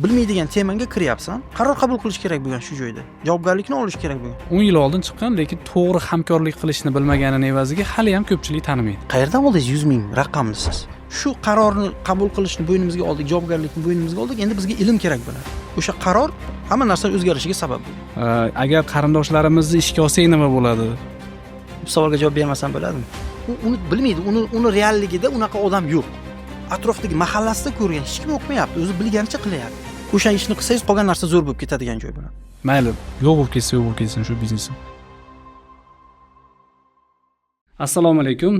Bilmaydigan temangga kiryapsan, qaror qabul qilish kerak bo'lgan shu joyda, javobgarlikni olish kerak bo'lgan. 10 yil oldin chiqqan, lekin to'g'ri hamkorlik qilishni bilmaganini evaziga hali ham ko'pchilik tanimaydi. Qayerdan oldingiz 100 000 raqamni siz? Shu qarorni qabul qilishni bo'ynimizga oldik, javobgarlikni bo'ynimizga oldik. Endi bizga ilm kerak bo'ladi. O'sha qaror hamma narsani o'zgarishiga sabab bo'ldi. Agar qarindoshlarimizni ishga olsak, nima bo'ladi? Bu savolga javob bermasam bo'ladimi? U uni bilmaydi. Uni realligida unaqa odam yo'q. Atrofdagi mahallasida ko'rgan hech kim o'qimayapti, o'zi bilganicha qilyapti. O'sha ishni qilsangiz, qolgan narsa zo'r bo'lib ketadigan joy bo'ladi. Mayli, yo'q bo'lib ketsa, yo'q bo'lib ketsin shu biznesim. Assalomu alaykum.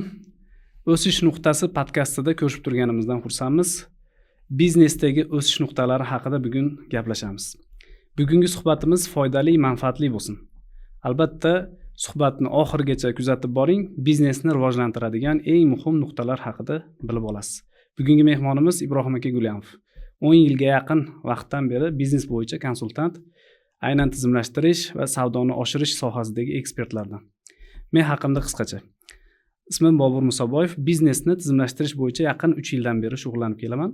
O'sish nuqtasi podkastida ko'rishib turganimizdan xursandmiz. Biznesdagi o'sish nuqtalari haqida bugun gaplashamiz. Bugungi suhbatimiz foydali, manfaatli bo'lsin. Albatta, suhbatni oxirigacha kuzatib boring, biznesni rivojlantiradigan eng muhim nuqtalar haqida bilib olasiz. Bugungi mehmonimiz Ibrohim aka Gulyamov. 10 yilga yaqin vaqtdan beri biznes bo'yicha konsultant, aynan tizimlashtirish va savdoni oshirish sohasidagi ekspertlardan. Men haqimda qisqacha. Ismim Bobur Musoboyev, biznesni tizimlashtirish bo'yicha yaqin 3 yildan beri shug'ullanib kelaman.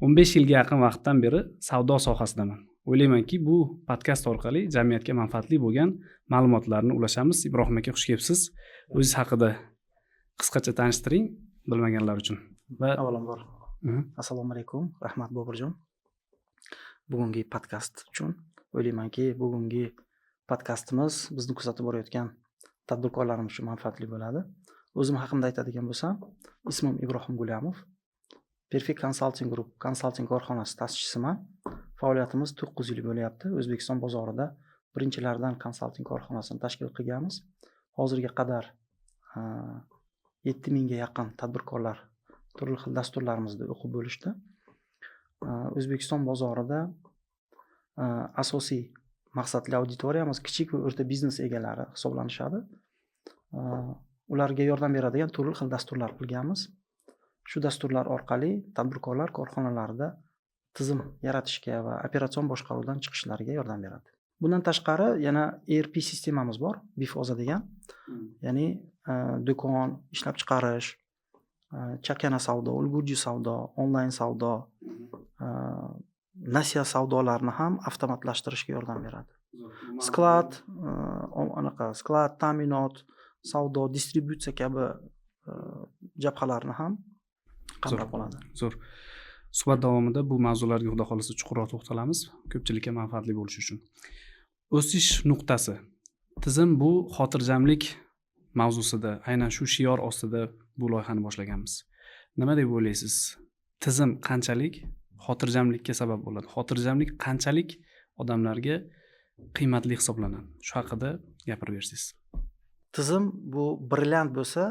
15 yilga yaqin vaqtdan beri savdo sohasidaman. O'ylaymanki, bu podkast orqali jamiyatga manfaatli bo'lgan ma'lumotlarni ulashamiz. Ibrohim aka, xush kelibsiz. O'zingiz haqida qisqacha tanishtiring bilmaganlar uchun. Va Avvalambor, assalomu alaykum, rahmat, Boburjon, bugungi podkast uchun. O'ylaymanki, bugungi podkastimiz bizni kuzatib borayotgan tadbirkorlarimiz uchun manfaatli bo'ladi. O'zim haqimda aytadigan bo'lsam, ismim Ibrohim Gulyamov, Perfect Consulting Group konsalting korxonasi ta'sischisiman. Faoliyatimiz 9 yil bo'lyapti. O'zbekiston bozorida birinchilardan konsalting korxonasini tashkil qilganmiz. Hozirga qadar 7000ga yaqin tadbirkorlar turli xil dasturlarimizda o'qib bo'lishdi. O'zbekiston bozorida asosiy maqsadli auditoriyamiz kichik va o'rta biznes egalari hisoblanishadi. Ularga yordam beradigan turli xil dasturlar qilganmiz. Shu dasturlar orqali tadbirkorlar korxonalarida tizim yaratishga va operatsion boshqaruvdan chiqishlariga yordam beradi. Bundan tashqari, yana ERP sistemamiz bor, Bifoza degan, ya'ni do'kon, ishlab chiqarish, chakana savdo, ulgurji savdo, onlayn savdo, nasiya savdolarini ham avtomatlashtirishga yordam beradi. Склад, anaqa склад, ta'minot, savdo, distributsiya kabi jabhalarni ham qamrab oladi. Zo'r. Suhbat davomida bu mavzularga, xudo xohlasa, chuqurroq to'xtalamiz, ko'pchilikka manfaatli bo'lishi uchun. O'sish nuqtasi, tizim bu xotirjamlik mavzusida, aynan shu shior ostida bu loyihani boshlaganmiz. Nima deb o'ylaysiz, tizim qanchalik xotirjamlikka sabab bo'ladi, xotirjamlik qanchalik odamlarga qiymatli hisoblanadi? Shu haqida gapirib bersangiz. Tizim bu brilliant bo'lsa,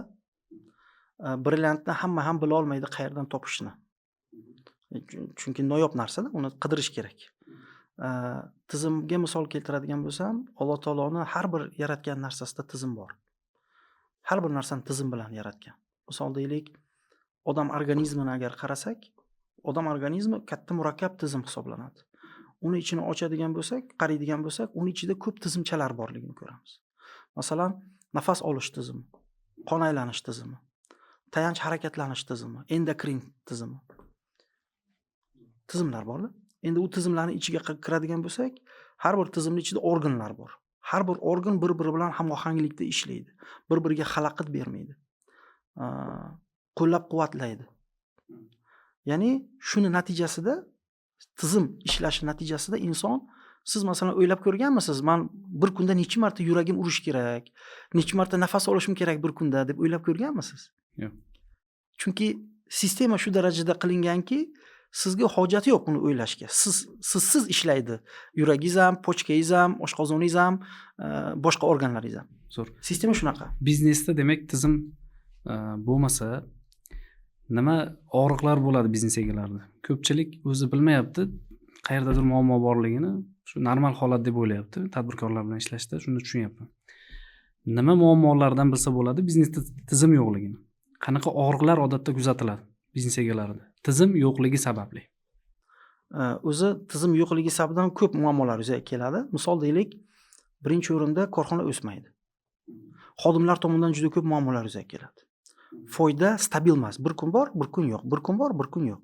brilliantni hamma ham bila olmaydi qayerdan topishni. Chunki noyob narsada, uni qidirish kerak. Tizimga misol keltiradigan bo'lsam, Alloh taoloni har bir yaratgan narsasida tizim bor. Har bir narsani tizim bilan yaratgan. Misol deylik, odam organizmini agar qarasak, odam organizmi katta murakkab tizim hisoblanadi. Uni ichini ochadigan bo'lsak, qaraydigan bo'lsak, uni ichida ko'p tizimchalar borligini ko'ramiz. Masalan, nafas olish tizimi, qon aylanish tizimi, tayanch harakatlanish tizimi, endokrin tizimi, tizimlar borda. Endi u tizimlarni ichiga kiradigan bo'lsak, har bir tizimni ichida organlar bor. Har bir organ bir biri bilan hamohanglikda ishlaydi, bir biriga xalaqit bermaydi, qo'llab quvvatlaydi. Ya'ni shuni natijasida, tizim ishlashi natijasida inson, siz, masalan, o'ylab ko'rganmisiz, man bir kunda necha marta yuragim urishi kerak, necha marta nafas olishim kerak bir kunda, deb o'ylab ko'rganmisiz? Yo'q. Chunki sistema shu darajada qilinganki, sizga hojat yo'q uni o'ylashga. Sizsiz ishlaydi yuragingiz ham, почка ngiz ham, oshqozoningiz ham, boshqa organlaringiz ham. Zo'r. Sistema shunaqa. Biznesda, demak, tizim bo'lmasa, nima og'riqlar bo'ladi biznes egalarida? Ko'pchilik o'zi bilmayapti qayerdadir muammo borligini, shu normal holat deb o'ylayapti. Tadbirkorlar bilan ishlashda shuni tushunyapman. Nima muammolardan bilsa bo'ladi biznesda tizim yo'qligini? Qanaqa og'riqlar odatda kuzatiladi biznes egalarida tizim yo'qligi sababli? O'zi tizim yo'qligi sababidan ko'p muammolar yuzaga keladi. Misol deylik, birinchi o'rinda korxona o'smaydi. Xodimlar tomonidan juda ko'p muammolar yuzaga keladi. Foyda stabil emas, bir kun bor, bir kun yo'q, bir kun bor, bir kun yo'q.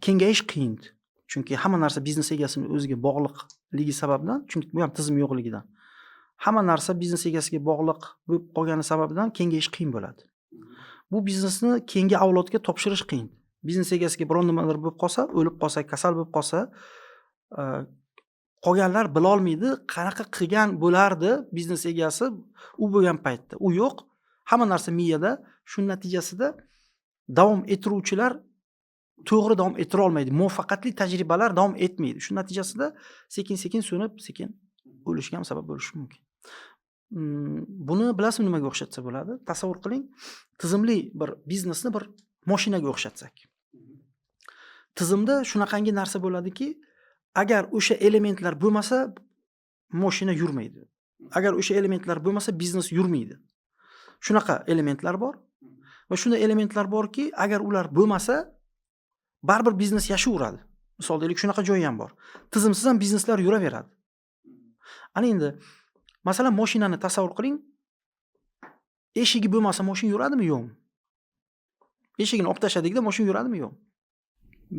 Kengayish qiyin. Chunki hamma narsa biznes egasini o'ziga bog'liqligi sababidan, chunki bu ham tizim yo'qligidan, hamma narsa biznes egasiga bog'liq bo'lib qolgani sababidan kengayish qiyin bo'ladi. Bu biznesni keyingi avlodga topshirish qiyin. Biznes egasiga biron nimadir bo'lib qolsa, o'lib qolsa, kasal bo'lib qolsa, qolganlar bilolmaydi qanaqa qilgan bo'lardi biznes egasi u bo'lgan paytda. U yo'q, hamma narsa miyada. Shuning natijasida davom ettiruvchilar to'g'ri davom ettira olmaydi, muvaffaqiyatli tajribalar davom etmaydi. Shu natijasida sekin sekin so'nib, sekin o'lishga ham sabab bo'lishi mumkin. Buni bilasizmi nimaga o'xshatsa bo'ladi? Tasavvur qiling, tizimli bir biznesni bir moshinaga o'xshatsak. Tizimda shunaqangi narsa bo'ladiki, agar o'sha elementlar bo'lmasa, moshina yurmaydi. Agar o'sha elementlar bo'lmasa, biznes yurmaydi. Shunaqa elementlar bor va shunday elementlar borki, agar ular bo'lmasa, baribir biznes yashayveradi. Misol deylik, shunaqa joyi ham bor. Tizimsiz ham bizneslar yuraveradi. Ana endi, masalan, moshinani tasavvur qiling. Eshigi bo'lmasa, moshina yuradimi, yo'qmi? Eshigini olib tashladikda, moshina yuradimi, yo'qmi?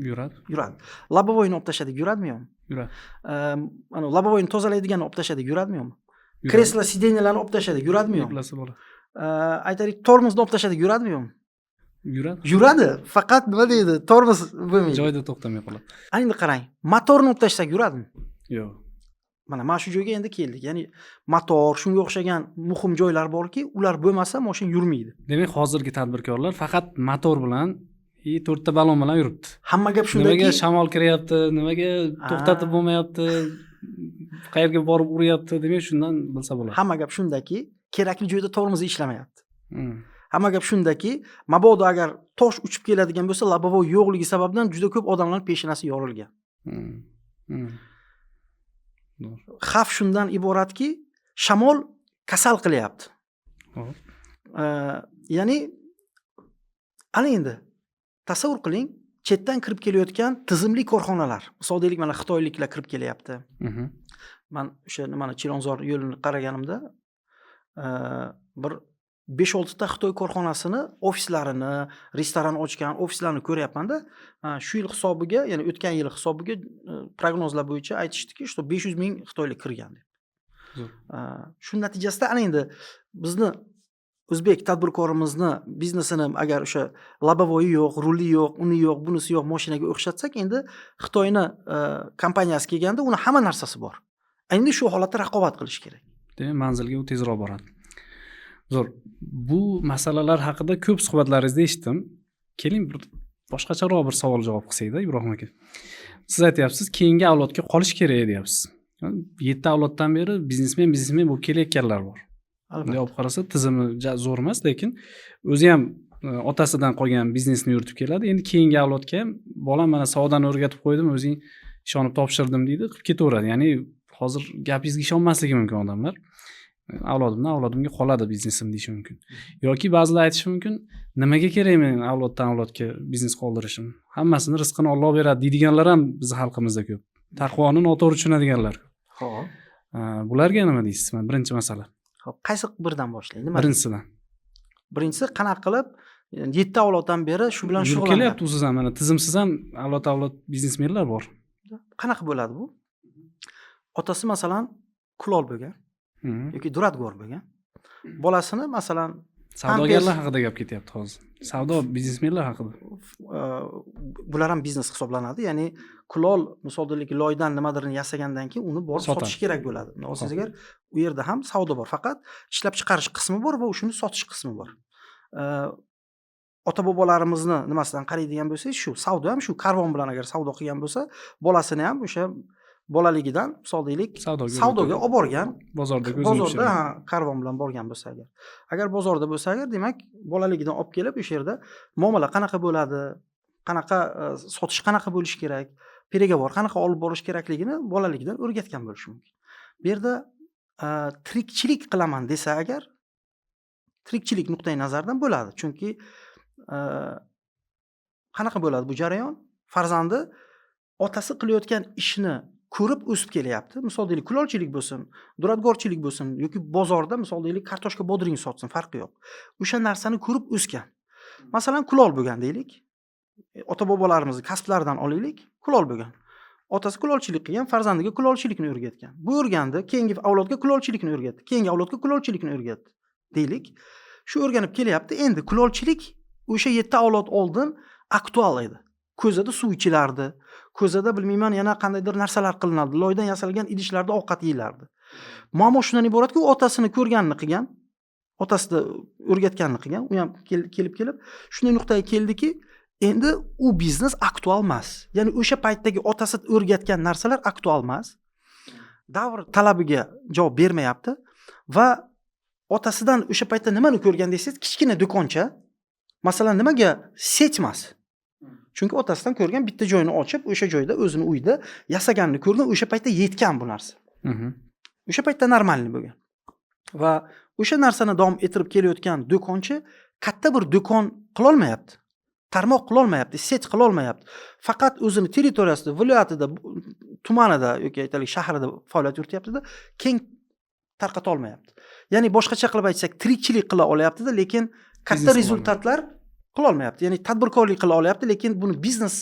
Yuradi. Yuradi. Лобовой ni olib tashladik, yuradimi, yo'qmi? Yuradi. Ana лобовой ni tozalaydiganini olib tashladik, yuradimi, yo'qmi? Yuradi. Kreslo, сиденья larni olib tashladik, yuradimi, yo'qmi? Eplasa bo'ladi. Aytaylik, tormozni olib tashladik, yuradimi, yo'qmi? Yuradi. Yuradi, faqat nima deydi, tormoz bo'lmaydi. Joyida to'xtamay qoladi. Ana endi qarang, motorni olib tashlasak yuradimi? Yo'q. Mana shu joyga endi keldik. Ya'ni motor, shunga o'xshagan muhim joylar borki, ular bo'lmasa mashina yurmaydi. Demak, hozirgi tadbirkorlar faqat motor bilan и to'rtta balon bilan yuribdi. Hamma gap shundaki, Nimaga shamol kiryapti, nimaga to'xtatib bo'lmayapti, qayerga borib uryapti, demak shundan bilsa bo'ladi. Hamma gap shundaki, kerakli joyda tormoz ishlamayapti. Hamma gap shundaki, mabodo agar tosh uchib keladigan bo'lsa, лобовой yo'qligi sababidan juda ko'p odamlar peshonasi yorilgan. To'g'ri. Xavf shundan iboratki, shamol kasal qilyapti. Ya'ni ana endi tasavvur qiling, chetdan kirib kelayotgan tizimli korxonalar. Misol deylik, mana xitoyliklar kirib kelyapti. Man o'sha nimani, Chilonzor yo'lini qaraganimda, bir 5-6 ta Xitoy korxonasini ofislarini, restoran ochgan ofislarni ko'ryapmanda. Shu yil hisobiga, ya'ni o'tgan yil hisobiga prognozlar bo'yicha aytishdiki, что 500 ming xitoylik kirgan deb. Zo'r. Shu natijasida ana endi bizni o'zbek tadbirkorimizni biznesini agar o'sha лобовой i yo'q, ruli yo'q, uni yo'q, bunisi yo'q mashinaga o'xshatsak, endi Xitoyni kompaniyasi kelganda uni hamma narsasi bor. Endi shu holatda raqobat qilish kerak. Demak, manzilga u tezroq boradi. Zo'r. Bu masalalar haqida ko'p suhbatlaringizda eshitdim. Keling, bir boshqacharoq bir savol javob qilsak-da, Ibrohim aka. Siz aytyapsiz, keyingi avlodga qolish kerak deyapsiz. 7 avloddan beri biznesmen bo'lib kelayotganlar bor. Bunday olib qarasa, tizimi zo'r emas, lekin o'zi ham otasidan qolgan biznesni yuritib keladi. Endi keyingi avlodga ham bolam, mana savdoni o'rgatib qo'ydim, o'zing ishonib topshirdim deydi, qilib ketaveradi. Ya'ni hozir gapingizga ishonmasligi mumkin odamlar. Avlodimdan avlodimga qoladi biznesim deyishi mumkin. Yoki ba'zilar aytishi mumkin, nimaga kerak men avloddan avlodga biznes qoldirishim? Hammasini rizqini Alloh beradi deydiganlar ham bizning xalqimizda ko'p. Taqvoni noto'g'ri tushunadiganlar ko'p. Bularga nima deysiz? Mana birinchi masala. Xo'p, qaysi birdan boshlaylik? Nima? Birinchisidan. Birinchisi, qanaqa qilib 7 avloddan beri shu bilan Yurib shug'ullanyapti. kelyapti usiz ham, mana tizimsiz ham avlod avlod biznesmenlar bor. Qanaqa bo'ladi bu? Otasi, masalan, kulol bo'lgan yoki duradgor bo'lgan. Bolasini, masalan, Savdogarlar haqida gap ketyapti hozir. Savdo biznesmenlar haqida. Bular ham biznes hisoblanadi. Ya'ni kulol, misol deylik, loydan nimadirni yasagandan keyin uni borib Sotadi. sotish kerak bo'ladi. Bunday olsangiz agar, u yerda ham savdo bor. Faqat ishlab chiqarish qismi bor va shuni sotish qismi bor. Ota bobolarimizni nimasidan qaraydigan bo'lsangiz, shu savdo ham, shu karvon bilan agar savdo qilgan bo'lsa, bolasini ham o'sha bolaligidan, misol deylik, Savdoga savdoga olib borgan. Bozorda ko'zini Bozorda, tushiradi. ha, karvon bilan borgan bo'lsa agar. Agar bozorda bo'lsa agar, demak, bolaligidan olib kelib o'sha yerda muomala qanaqa bo'ladi, qanaqa sotish qanaqa bo'lishi kerak, переговор qanaqa olib borish kerakligini bolaligidan o'rgatgan bo'lishi mumkin. Bu yerda tirikchilik qilaman desa agar, tirikchilik nuqtai nazaridan bo'ladi. Chunki qanaqa bo'ladi bu jarayon? Farzandi otasi qilayotgan ishni ko'rib o'sib kelyapti. Misol deylik, kulolchilik bo'lsin, duradgorchilik bo'lsin yoki bozorda, misol deylik, kartoshka, bodring sotsin, farqi yo'q. O'sha narsani ko'rib o'sgan. Masalan, kulol bo'lgan deylik. Ota bobolarimizni kasblaridan olaylik, kulol bo'lgan. Otasi kulolchilik qilgan, farzandiga kulolchilikni o'rgatgan. Bu o'rgandi, keyingi avlodga kulolchilikni o'rgatdi, keyingi avlodga kulolchilikni o'rgatdi deylik. Shu o'rganib kelyapti. Endi kulolchilik o'sha 7 avlod oldin aktual edi. Ko'zada suv ichilardi, ko'zada bilmayman yana qandaydir narsalar qilinardi, loydan yasalgan idishlarda ovqat yeyilardi. Muammo shundan iboratki, u otasini ko'rganini qilgan, otasida o'rgatganini qilgan. U ham kelib kelib shunday nuqtaga keldiki, endi u biznes aktual emas. Ya'ni o'sha paytdagi otasi o'rgatgan narsalar aktual emas, davr talabiga javob bermayapti. Va otasidan o'sha paytda nimani ko'rgan desangiz, kichkina do'koncha. Masalan, nimaga сеть emas? Chunki otasidan ko'rgan, bitta joyini ochib, o'sha joyda o'zini uyida yasaganini ko'rgan, o'sha paytda yetgan bu narsa. O'sha paytda нормальный bo'lgan va o'sha narsani davom ettirib kelayotgan do'konchi katta bir do'kon qilolmayapti, tarmoq qilolmayapti, сеть qilolmayapti. Faqat o'zini territoriyasida, viloyatida, tumanida yoki aytaylik shahrida faoliyat yurityaptida, keng tarqata olmayapti. Ya'ni boshqacha qilib aytsak, tirikchilik qila olyaptida, lekin katta Biznes qila результат lar qilolmayapti. Ya'ni tadbirkorlik qila olyapti, lekin buni biznes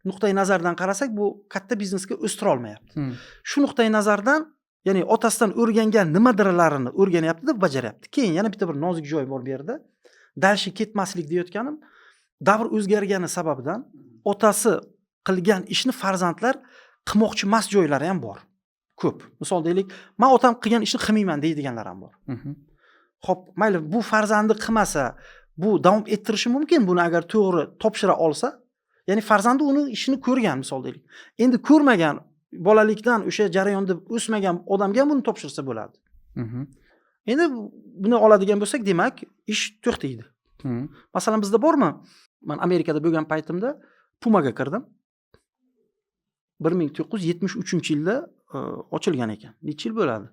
nuqtai nazaridan qarasak, bu katta biznesga o'stira olmayapti. Shu nuqtai nazardan, ya'ni otasidan o'rgangan nimadirlarini o'rganyaptida, bajaryapti. Keyin yana bitta bir nozik joy bor bu yerda. Дальше ketmaslik deyotganim, davr o'zgargani sababidan otasi qilgan ishni farzandlar qilmoqchi emas joylari ham bor ko'p. Misol deylik, man otam qilgan ishni qilmayman deydiganlar ham bor. Ho'p, mayli, bu farzandi qilmasa, bu davom ettirishi mumkin buni, agar to'g'ri topshira olsa. Ya'ni farzandi uni ishini ko'rgan, misol deylik. Endi ko'rmagan, bolalikdan o'sha jarayonda o'smagan odamga ham buni topshirsa bo'ladi. Endi buni oladigan bo'lsak, demak, ish to'xtaydi. Masalan, bizda bormi? Man Amerikada bo'lgan paytimda Pumaga kirdim. 1973-yilda ochilgan ekan. Necha yil bo'ladi?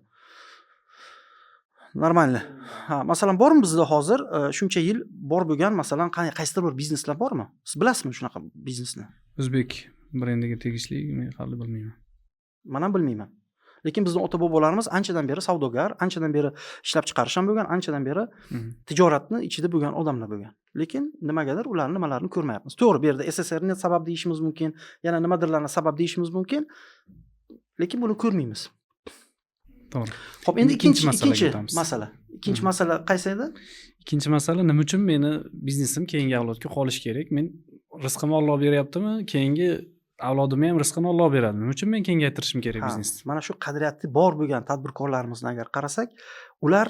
Нормально. Ha, masalan, bormi bizda hozir shuncha yil bor bo'lgan, masalan, qaysidir bir bizneslar bormi? Siz bilasizmi shunaqa biznesni? O'zbek brendiga tegishli, men hali bilmayman. Man ham bilmayman. Lekin bizni ota bobolarimiz anchadan beri savdogar, anchadan beri ishlab chiqarish ham bo'lgan, anchadan beri tijoratni ichida bo'lgan odamlar bo'lgan. Lekin nimagadir ularni nimalarini ko'rmayapmiz. To'g'ri, bu yerda SSRni sabab deyishimiz mumkin, yana nimadirlarni sabab deyishimiz mumkin. Lekin buni ko'rmaymiz. To'g'ri. Xo'p, endi ikkinchi ikkinchi masalaga ikkinchi o'tamiz. masala. Ikkinchi masala qaysi edi? Ikkinchi masala, nima uchun meni biznesim keyingi avlodga qolishi kerak? Men rizqimni Olloh beryaptimi? Keyingi avlodimga ham rizqini Olloh beradi. Nima uchun men kengaytirishim kerak biznesni? Mana shu qadriyati bor bo'lgan tadbirkorlarimizni agar qarasak, ular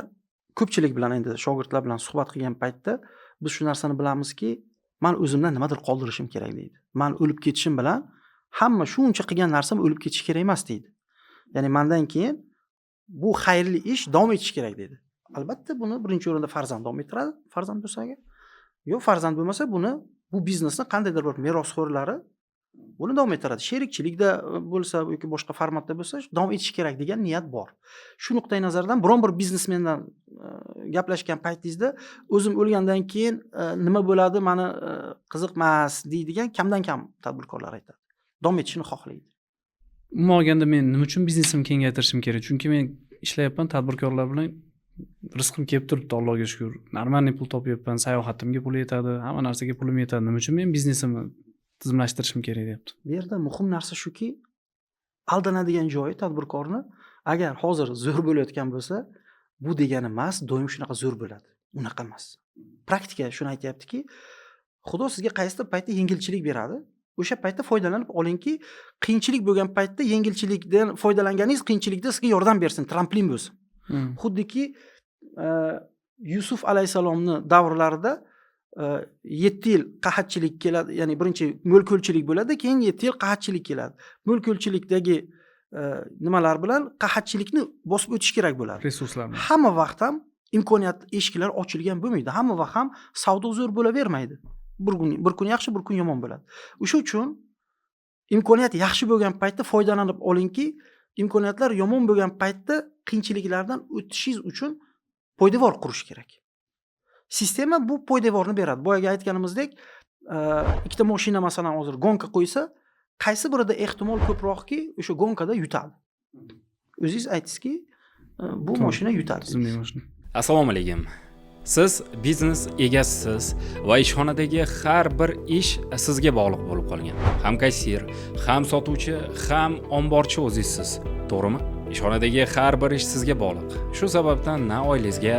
ko'pchilik bilan, endi shogirdlar bilan suhbat qilgan paytda biz shu narsani bilamizki, man o'zimdan nimadir qoldirishim kerak deydi. Man o'lib ketishim bilan hamma shuncha qilgan narsam o'lib ketishi kerak emas deydi. Ya'ni mandan keyin bu xayrli ish davom etishi kerak deydi. Albatta, buni birinchi o'rinda farzand davom ettiradi, farzand bo'lsa agar. Yo'q, farzand bo'lmasa, buni, bu biznesni qandaydir bir merosxo'rlari buni davom ettiradi. Sherikchilikda bo'lsa yoki boshqa formatda bo'lsa, davom etishi kerak degan niyat bor. Shu nuqtai nazardan biron bir biznesmendan gaplashgan paytingizda, o'zim o'lgandan keyin nima bo'ladi, mani qiziq emas deydigan kamdan kam tadbirkorlar aytadi. Davom etishini xohlaydi. Umuman olganda, men nima uchun biznesimni kengaytirishim kerak? Chunki men ishlayapman tadbirkorlar bilan, rizqim kelib turibdi, Allohga shukur. Нормальный pul topyapman, sayohatimga pul yetadi, hamma narsaga pulim yetadi. Nima uchun men biznesimni tizimlashtirishim kerak deyapti. Bu yerda muhim narsa shuki, aldanadigan joyi tadbirkorni, agar hozir zo'r bo'layotgan bo'lsa, bu degani emas, doim shunaqa zo'r bo'ladi. Unaqa emas. Praktika shuni aytyaptiki, Xudo sizga qaysidir paytda yengilchilik beradi. O'sha paytda foydalanib olingki, qiyinchilik bo'lgan paytda yengilchilikdan foydalanganingiz qiyinchilikda sizga yordam bersin, tramplin bo'lsin. Xuddiki Yusuf alayhissalomni davrlarida 7 yil qahatchilik keladi, ya'ni birinchi mo'l ko'lchilik bo'ladi, keyin 7 yil qahatchilik keladi. Mo'l ko'lchilikdagi nimalar bilan qahatchilikni bosib o'tish kerak bo'ladi. Resurslar bilan. Hamma vaqt ham imkoniyat eshiklar ochilgan bo'lmaydi. Hamma vaqt ham savdo zo'r bo'lavermaydi. Bir kun, bir kun yaxshi, bir kun yomon bo'ladi. O'sha uchun imkoniyat yaxshi bo'lgan paytda foydalanib olingki, imkoniyatlar yomon bo'lgan paytda qiyinchiliklardan o'tishingiz uchun poydevor qurish kerak. Sistema bu poydevorni beradi. Boyagi aytganimizdek, ikkita mashina, masalan, hozir гонка qo'ysa, qaysi birida ehtimol ko'proqki, o'sha гонка da yutadi? O'zingiz aytdingizki, bu mashina yutadi. Tizimli mashina. Assalomu alaykum. Siz biznes egasisiz va ishxonadagi har bir ish sizga bog'liq bo'lib qolgan. Ham kassir, ham sotuvchi, ham omborchi o'zingizsiz, to'g'rimi? Ishxonadagi har bir ish sizga bog'liq. Shu sababdan na oilangizga,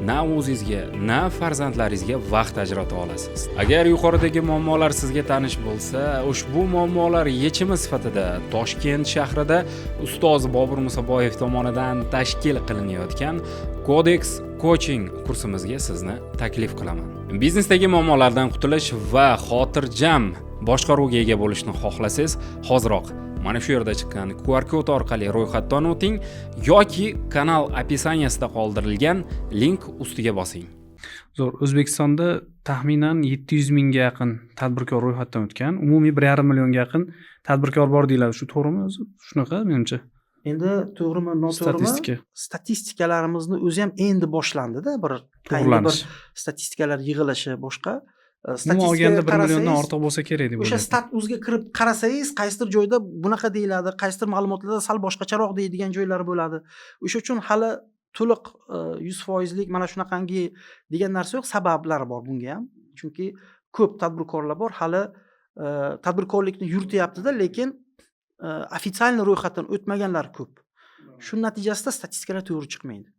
na o'zingizga, na farzandlaringizga vaqt ajrata olasiz. Agar yuqoridagi muammolar sizga tanish bo'lsa, ushbu muammolar yechimi sifatida Toshkent shahrida ustoz Bobur Musaboyev tomonidan tashkil qilinayotgan Codex Coaching kursimizga sizni taklif qilaman. Biznesdagi muammolardan qutulish va xotirjam boshqaruvga ega bo'lishni xohlasangiz, hoziroq mana shu yerda chiqqan QR kod orqali ro'yxatdan o'ting yoki kanal описание sida qoldirilgan link ustiga bosing. Zo'r. O'zbekistonda taxminan 700 mingga yaqin tadbirkor ro'yxatdan o'tgan. Umumiy 1,5 millionga yaqin tadbirkor bor deyiladi. Shu to'g'rimi o'zi? Shunaqa menimcha. Endi to'g'rimi, noto'g'rimi? Statistika. Statistika-larimizni o'zi ham endi boshlandida, bir tayinli bir To'g'rilanish. statistikalar yig'ilishi boshqa. Umuman olganda Statistikaga 1 milliondan qarasangiz, ortiq bo'lsa kerak deb o'sha o'ylayman. stat.uzga kirib qarasangiz, qaysidir joyda bunaqa deyiladi, qaysidir ma'lumotlarda sal boshqacharoq deydigan joylari bo'ladi. O'sha uchun hali to'liq 100%lik mana shunaqangi degan narsa yo'q. Sabablari bor bunga ham. Chunki ko'p tadbirkorlar bor, hali tadbirkorlikni yurityapti-da, lekin официальный ro'yxatdan o'tmaganlar ko'p. Shuning natijasida statistikalar to'g'ri chiqmaydi.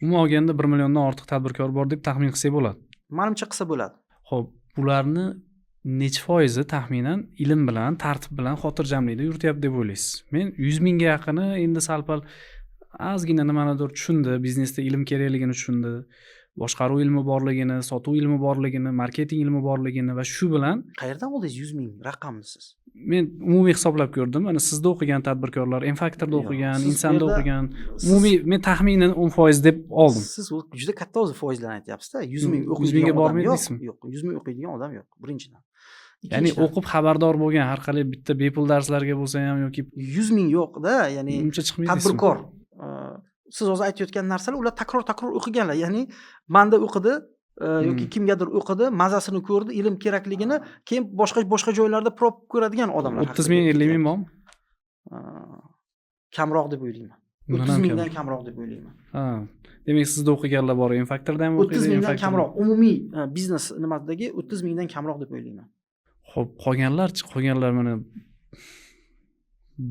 Umuman olganda 1 milliondan ortiq tadbirkor bor deb taxmin qilsak bo'ladi. Manimcha, qilsa bo'ladi. Xo'p, bularni necha foizi taxminan ilm bilan, tartib bilan xotirjamlikda yurityapti deb o'ylaysiz? Men 100 mingga yaqini endi sal-pal ozgina nimanidir tushundi, biznesda ilm kerakligini tushundi, boshqaruv ilmi borligini, sotuv ilmi borligini, marketing ilmi borligini va shu bilan Qayerdan oldingiz 100 ming raqamni siz? Men umumiy hisoblab ko'rdim. Mana sizda o'qigan tadbirkorlar, M Factorda Yo'q, o'qigan, siz bu Insonda yerda o'qigan, umumiy men taxminan 10% deb oldim. Siz u juda katta o'zi foizlarni aytyapsiz-da. 100 ming 100 o'qiydigan mingga odam bormaydi yo'q. deysizmi? Yo'q, 100 ming o'qiydigan odam yo'q, birinchidan. Ya'ni Ikkinchidan, o'qib xabardor bo'lgan har qalay bitta bepul darslarga bo'lsa ham yoki 100 ming yo'q-da, ya'ni uncha chiqmaydi deysizmi? tadbirkor. Siz hozir aytayotgan narsalar ular takror takror o'qiganlar. Ya'ni manda o'qidi yoki kimgadir o'qidi, mazasini ko'rdi, ilm kerakligini, keyin boshqa boshqa joylarda prob ko'radigan odamlar 30 haqida ming, gap 50 ming ketyapti. bormi? Kamroq deb o'ylayman. Undan 30 ham mingdan kam. Kamroq deb o'ylayman. Ha. Demak, sizda o'qiganlar bor, M Factorda ham 30 o'qiydi, M mingdan Factorda. Kamroq. Umumiy biznes nimasidagi 30 mingdan kamroq deb o'ylayman. Xo'p, qolganlarchi? Qolganlar mana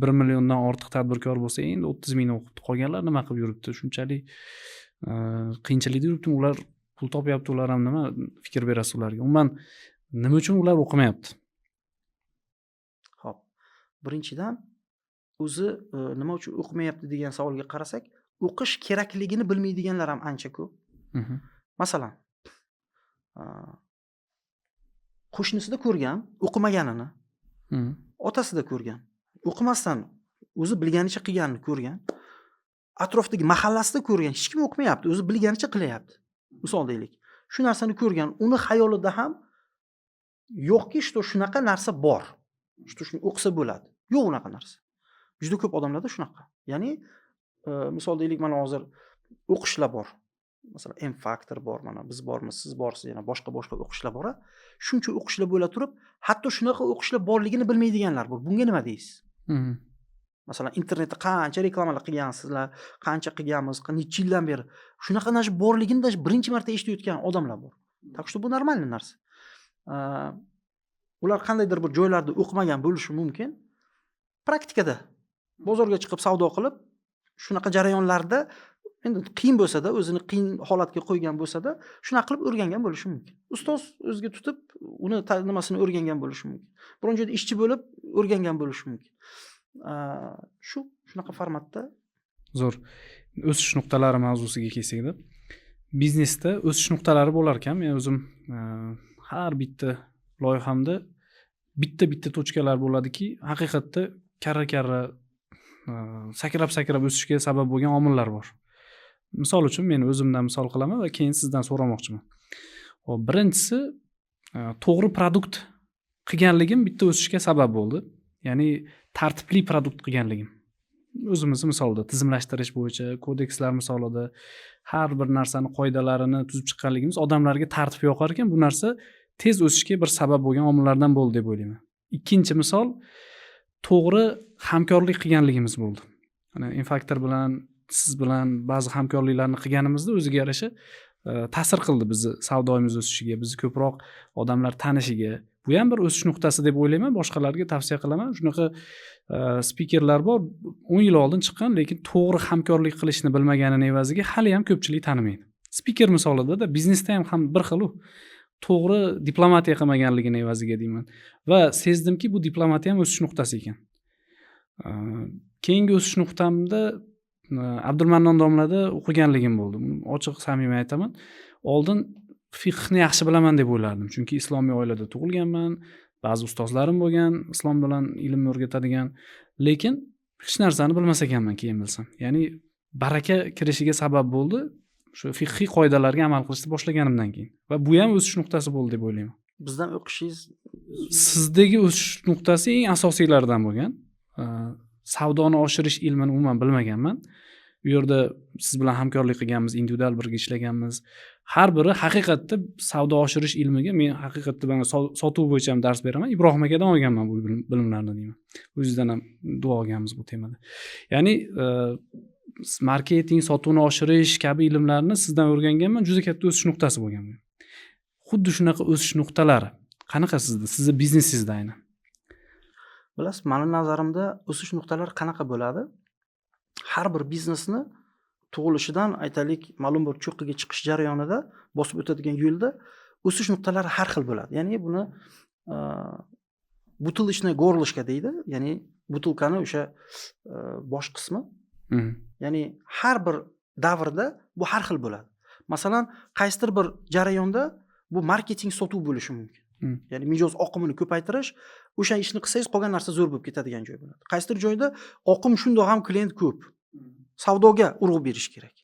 1 milliondan ortiq tadbirkor bo'lsa, endi 30 mingni o'qibdi. Qolganlar nima qilib yuribdi? Shunchalik qiyinchilikda yuribdimi? Ular pul topyapti, ular ham nima fikr berasiz ularga? Umuman nima uchun ular o'qimayapti? Xo'p. Birinchidan, o'zi nima uchun o'qimayapti degan savolga qarasak, o'qish kerakligini bilmaydiganlar ham ancha ko'p. Masalan, qo'shnisida ko'rgan o'qimaganini, otasida ko'rgan, o'qimasdan o'zi bilganicha qilganini ko'rgan, atrofdagi mahallasida ko'rgan, hech kim o'qimayapti, o'zi bilganicha qilyapti. Misol deylik. Shu narsani ko'rgan, uni xayolida ham yo'qki, что shunaqa narsa bor. Что shuni o'qisa bo'ladi. Yo'q unaqa narsa. Juda ko'p odamlarda shunaqa. Ya'ni misol deylik, mana hozir o'qishlar bor. Masalan, M Factor bor, mana biz bormiz, siz borsiz, yana boshqa boshqa o'qishlar bor. Shuncha o'qishlar bo'la turib, hatto shunaqa o'qishlar borligini bilmaydiganlar bor. Bunga nima deysiz? Masalan, internetda qancha reklamalar qilgansizlar, qancha qilganmiz, necha yildan beri shunaqa narsa borligini даже birinchi marta eshitayotgan odamlar bor. Так что bu нормальный narsa. Ular qandaydir bir joylarda o'qimagan bo'lishi mumkin. Praktikada bozorga chiqib savdo qilib, shunaqa jarayonlarda endi qiyin bo'lsa-da, o'zini qiyin holatga qo'ygan bo'lsa-da, shunaqa qilib o'rgangan bo'lishi mumkin. Ustoz o'ziga tutib, uni nimasini o'rgangan bo'lishi mumkin. Biron joyda ishchi bo'lib o'rgangan bo'lishi mumkin. Shu shunaqa formatda. Zo'r. O'sish nuqtalari mavzusiga kelsak-da, biznesda o'sish nuqtalari bo'lar ekan, men o'zim har bitta loyihamda bitta bitta точка lar bo'ladiki, haqiqatda karra karra sakrab sakrab o'sishga sabab bo'lgan omillar bor. Misol uchun, men o'zimdan misol qilaman va keyin sizdan so'ramoqchiman. Xo'p, birinchisi, to'g'ri продукт qilganligim bitta o'sishga sabab bo'ldi. Ya'ni tartibli продукт qilganligim. O'zimizni misolda tizimlashtirish bo'yicha kodekslar misolida har bir narsani qoidalarini tuzib chiqqanligimiz odamlarga tartib yoqar ekan, bu narsa tez o'sishga bir sabab bo'lgan omillardan bo'ldi deb o'ylayman. Ikkinchi misol, to'g'ri hamkorlik qilganligimiz bo'ldi. Mana M Factor bilan, siz bilan ba'zi hamkorliklarni qilganimizda o'ziga yarasha Ta'sir qildi bizni savdoyimiz o'sishiga, bizni ko'proq odamlar tanishiga. Bu ham bir o'sish nuqtasi deb o'ylayman, boshqalarga tavsiya qilaman. Shunaqa spikerlar bor, 10 yil oldin chiqqan, lekin to'g'ri hamkorlik qilishni bilmaganini evaziga hali ham ko'pchilik tanimaydi. Spiker misolida biznesda ham bir xil, u to'g'ri diplomatiya qilmaganligini evaziga deyman. Va sezdimki, bu diplomatiya ham o'sish nuqtasi ekan. Keyingi o'sish nuqtamda Abdulmannon domlada o'qiganligim bo'ldi. Buni ochiq, samimiy aytaman. Oldin fiqhni yaxshi bilaman deb o'ylardim, chunki islomiy oilada tug'ilganman, ba'zi ustozlarim bo'lgan islom bilan ilmni o'rgatadigan, lekin hech narsani bilmas ekanman keyin bilsam. Ya'ni baraka kirishiga sabab bo'ldi shu fiqhiy qoidalarga amal qilishni boshlaganimdan keyin va bu ham o'sish nuqtasi bo'ldi deb o'ylayman. Bizdan o'qishingiz? Sizdagi o'sish nuqtasi eng asosiylaridan bo'lgan. Savdoni oshirish ilmini umuman bilmaganman. U yerda siz bilan hamkorlik qilganmiz, individual birga ishlaganmiz. Har biri haqiqatda savdo oshirish ilmiga, men haqiqatda mana sotuv bo'yicha ham dars beraman, Ibrohim akadan olganman bu bilimlarni deyman. O'zizdan ham duo olganmiz bu temada. Ya'ni marketing, sotuvni oshirish kabi ilmlarni sizdan o'rganganman, juda katta o'sish nuqtasi bo'lgan bu. Xuddi shunaqa o'sish nuqtalari qanaqa sizda, sizni biznesingizda aynan? Bilasiz, mani nazarimda o'sish nuqtalari qanaqa bo'ladi? Har bir biznesni tug'ilishidan, aytaylik, ma'lum bir cho'qqiga chiqish jarayonida bosib o'tadigan yo'lda o'sish nuqtalari har xil bo'ladi. Ya'ni buni бутылочное горлышко deydi, ya'ni butilkani o'sha bosh qismi. Ya'ni har bir davrda bu har xil bo'ladi. Masalan, qaysidir bir jarayonda bu marketing, sotuv bo'lishi mumkin. Ya'ni mijoz oqimini ko'paytirish, o'sha ishni qilsangiz, qolgan narsa zo'r bo'lib ketadigan joy bo'ladi. Qaysidir joyda oqim shundoq ham klient ko'p, savdoga urg'u berish kerak.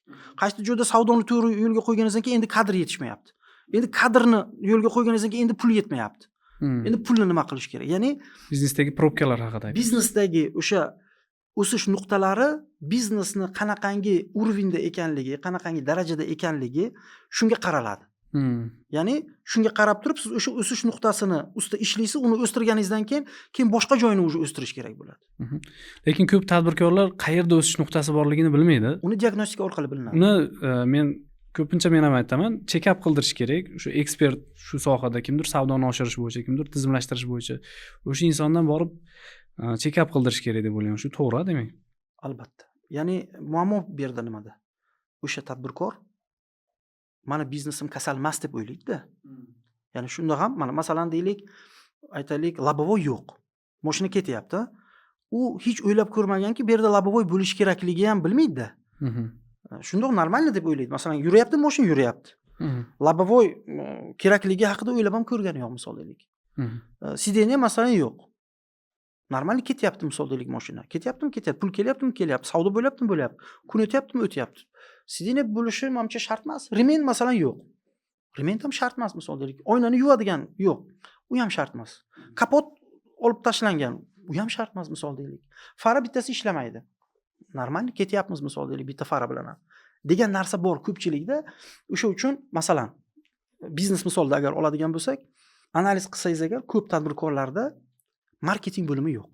Qaysidir joyda savdoni to'g'ri yo'lga qo'yganingizdan keyin endi kadr yetishmayapti. Endi kadrni yo'lga qo'yganingizdan keyin endi pul yetmayapti. Endi pulni nima qilish kerak? Ya'ni Biznesdagi пробка lar haqida ayting. Biznesdagi o'sha o'sish nuqtalari biznesni qanaqangi уровень da ekanligi, qanaqangi darajada ekanligi, shunga qaraladi. Ya'ni shunga qarab turib, siz o'sha o'sish nuqtasini ustida ishlaysiz, uni o'stirganingizdan keyin boshqa joyini уже o'stirish kerak bo'ladi. Lekin ko'p tadbirkorlar qayerda o'sish nuqtasi borligini bilmaydi. Uni diagnostika orqali bilinadi. Uni men ko'pincha, men ham aytaman, чекап qildirish kerak. Shu ekspert shu sohada kimdir, savdoni oshirish bo'yicha, kimdir tizimlashtirish bo'yicha, o'sha insondan borib чекап qildirish kerak deb o'ylayman. Shu to'g'ri, demak? Albatta. Ya'ni muammo bu yerda nimada? O'sha tadbirkor mani biznesim kasal emas deb o'ylaydida. Ya'ni shunda ham mana, masalan, deylik, aytaylik, лобовой yo'q. Moshina ketyapti. U hech o'ylab ko'rmaganki, bu yerda лобовой bo'lishi kerakligi ham bilmaydida. Shundoq нормально deb o'ylaydi. Masalan, yuryapti, moshina yuryapti. Лобовой kerakligi haqida o'ylab ham ko'rgani yo'q, misol deylik. Сиденье, masalan, yo'q. Нормально ketyapti, misol deylik, moshina. Ketyaptimi, ketyapti. Pul kelyaptimi, kelyapti. Savdo bo'lyaptimi, bo'lyapti. Kun o'tyaptimi, o'tyapti. Сиденье bo'lishi manimcha shart emas. Ремень, masalan, yo'q. Ремень ham shart emas, misol deylik. Oynani yuvadigan yo'q. U ham shart emas. Kapot olib tashlangan. U ham shart emas, misol deylik. Fara bittasi ishlamaydi. Нормально ketyapmiz, misol deylik, bitta fara bilan ham. Degan narsa bor ko'pchilikda. O'sha uchun, masalan, biznes misolida agar oladigan bo'lsak, analiz qilsangiz agar, ko'p tadbirkorlarda marketing bo'limi yo'q.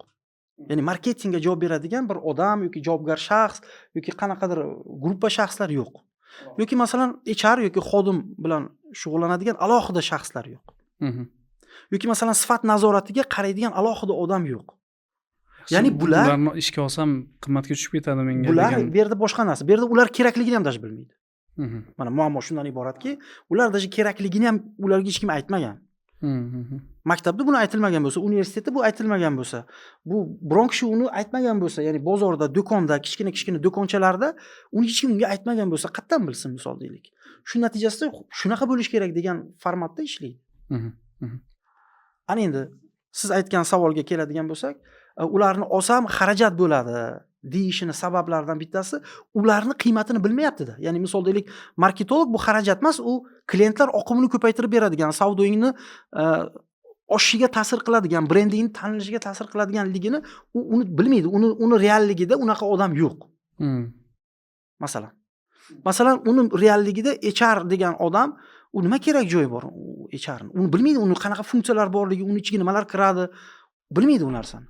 Ya'ni marketingga javob beradigan bir odam yoki javobgar shaxs yoki qanaqadir gruppa shaxslar yo'q. Yoki, masalan, HR yoki xodim bilan shug'ullanadigan alohida shaxslar yo'q. Yoki, masalan, sifat nazoratiga qaraydigan alohida odam yo'q. Ya'ni bular Bularni ishga olsam, qimmatga tushib ketadi menga bular degan. Bu yerda boshqa narsa. Bu yerda ular kerakligini ham даже bilmaydi. Mana muammo shundan iboratki, ular даже kerakligini ham ularga hech kim aytmagan. Maktabda buni aytilmagan bo'lsa, universitetda bu aytilmagan bo'lsa, bu biron kishi uni aytmagan bo'lsa, ya'ni bozorda, do'konda, kichkina-kichkina do'konchalarda uni hech kim unga aytmagan bo'lsa, qayerdan bilsin, misol deylik. Shu natijasida shunaqa bo'lishi kerak degan formatda ishlaydi. Ana endi siz aytgan savolga keladigan bo'lsak, ularni olsam xarajat bo'ladi deyishini sabablaridan bittasi ularni qiymatini bilmayaptida. Ya'ni, misol deylik, marketolog bu xarajat emas, u klientlar oqimini ko'paytirib beradigan, savdoyingni oshishiga ta'sir qiladigan, brendingni tanilishiga ta'sir qiladiganligini u uni bilmaydi. Uni realligida unaqa odam yo'q. Masalan. Masalan, uni realligida HR degan odam, u nima kerak joyi bor u HRni. Uni bilmaydi, uni qanaqa funksiyalar borligi, uni ichiga nimalar kiradi, bilmaydi u narsani.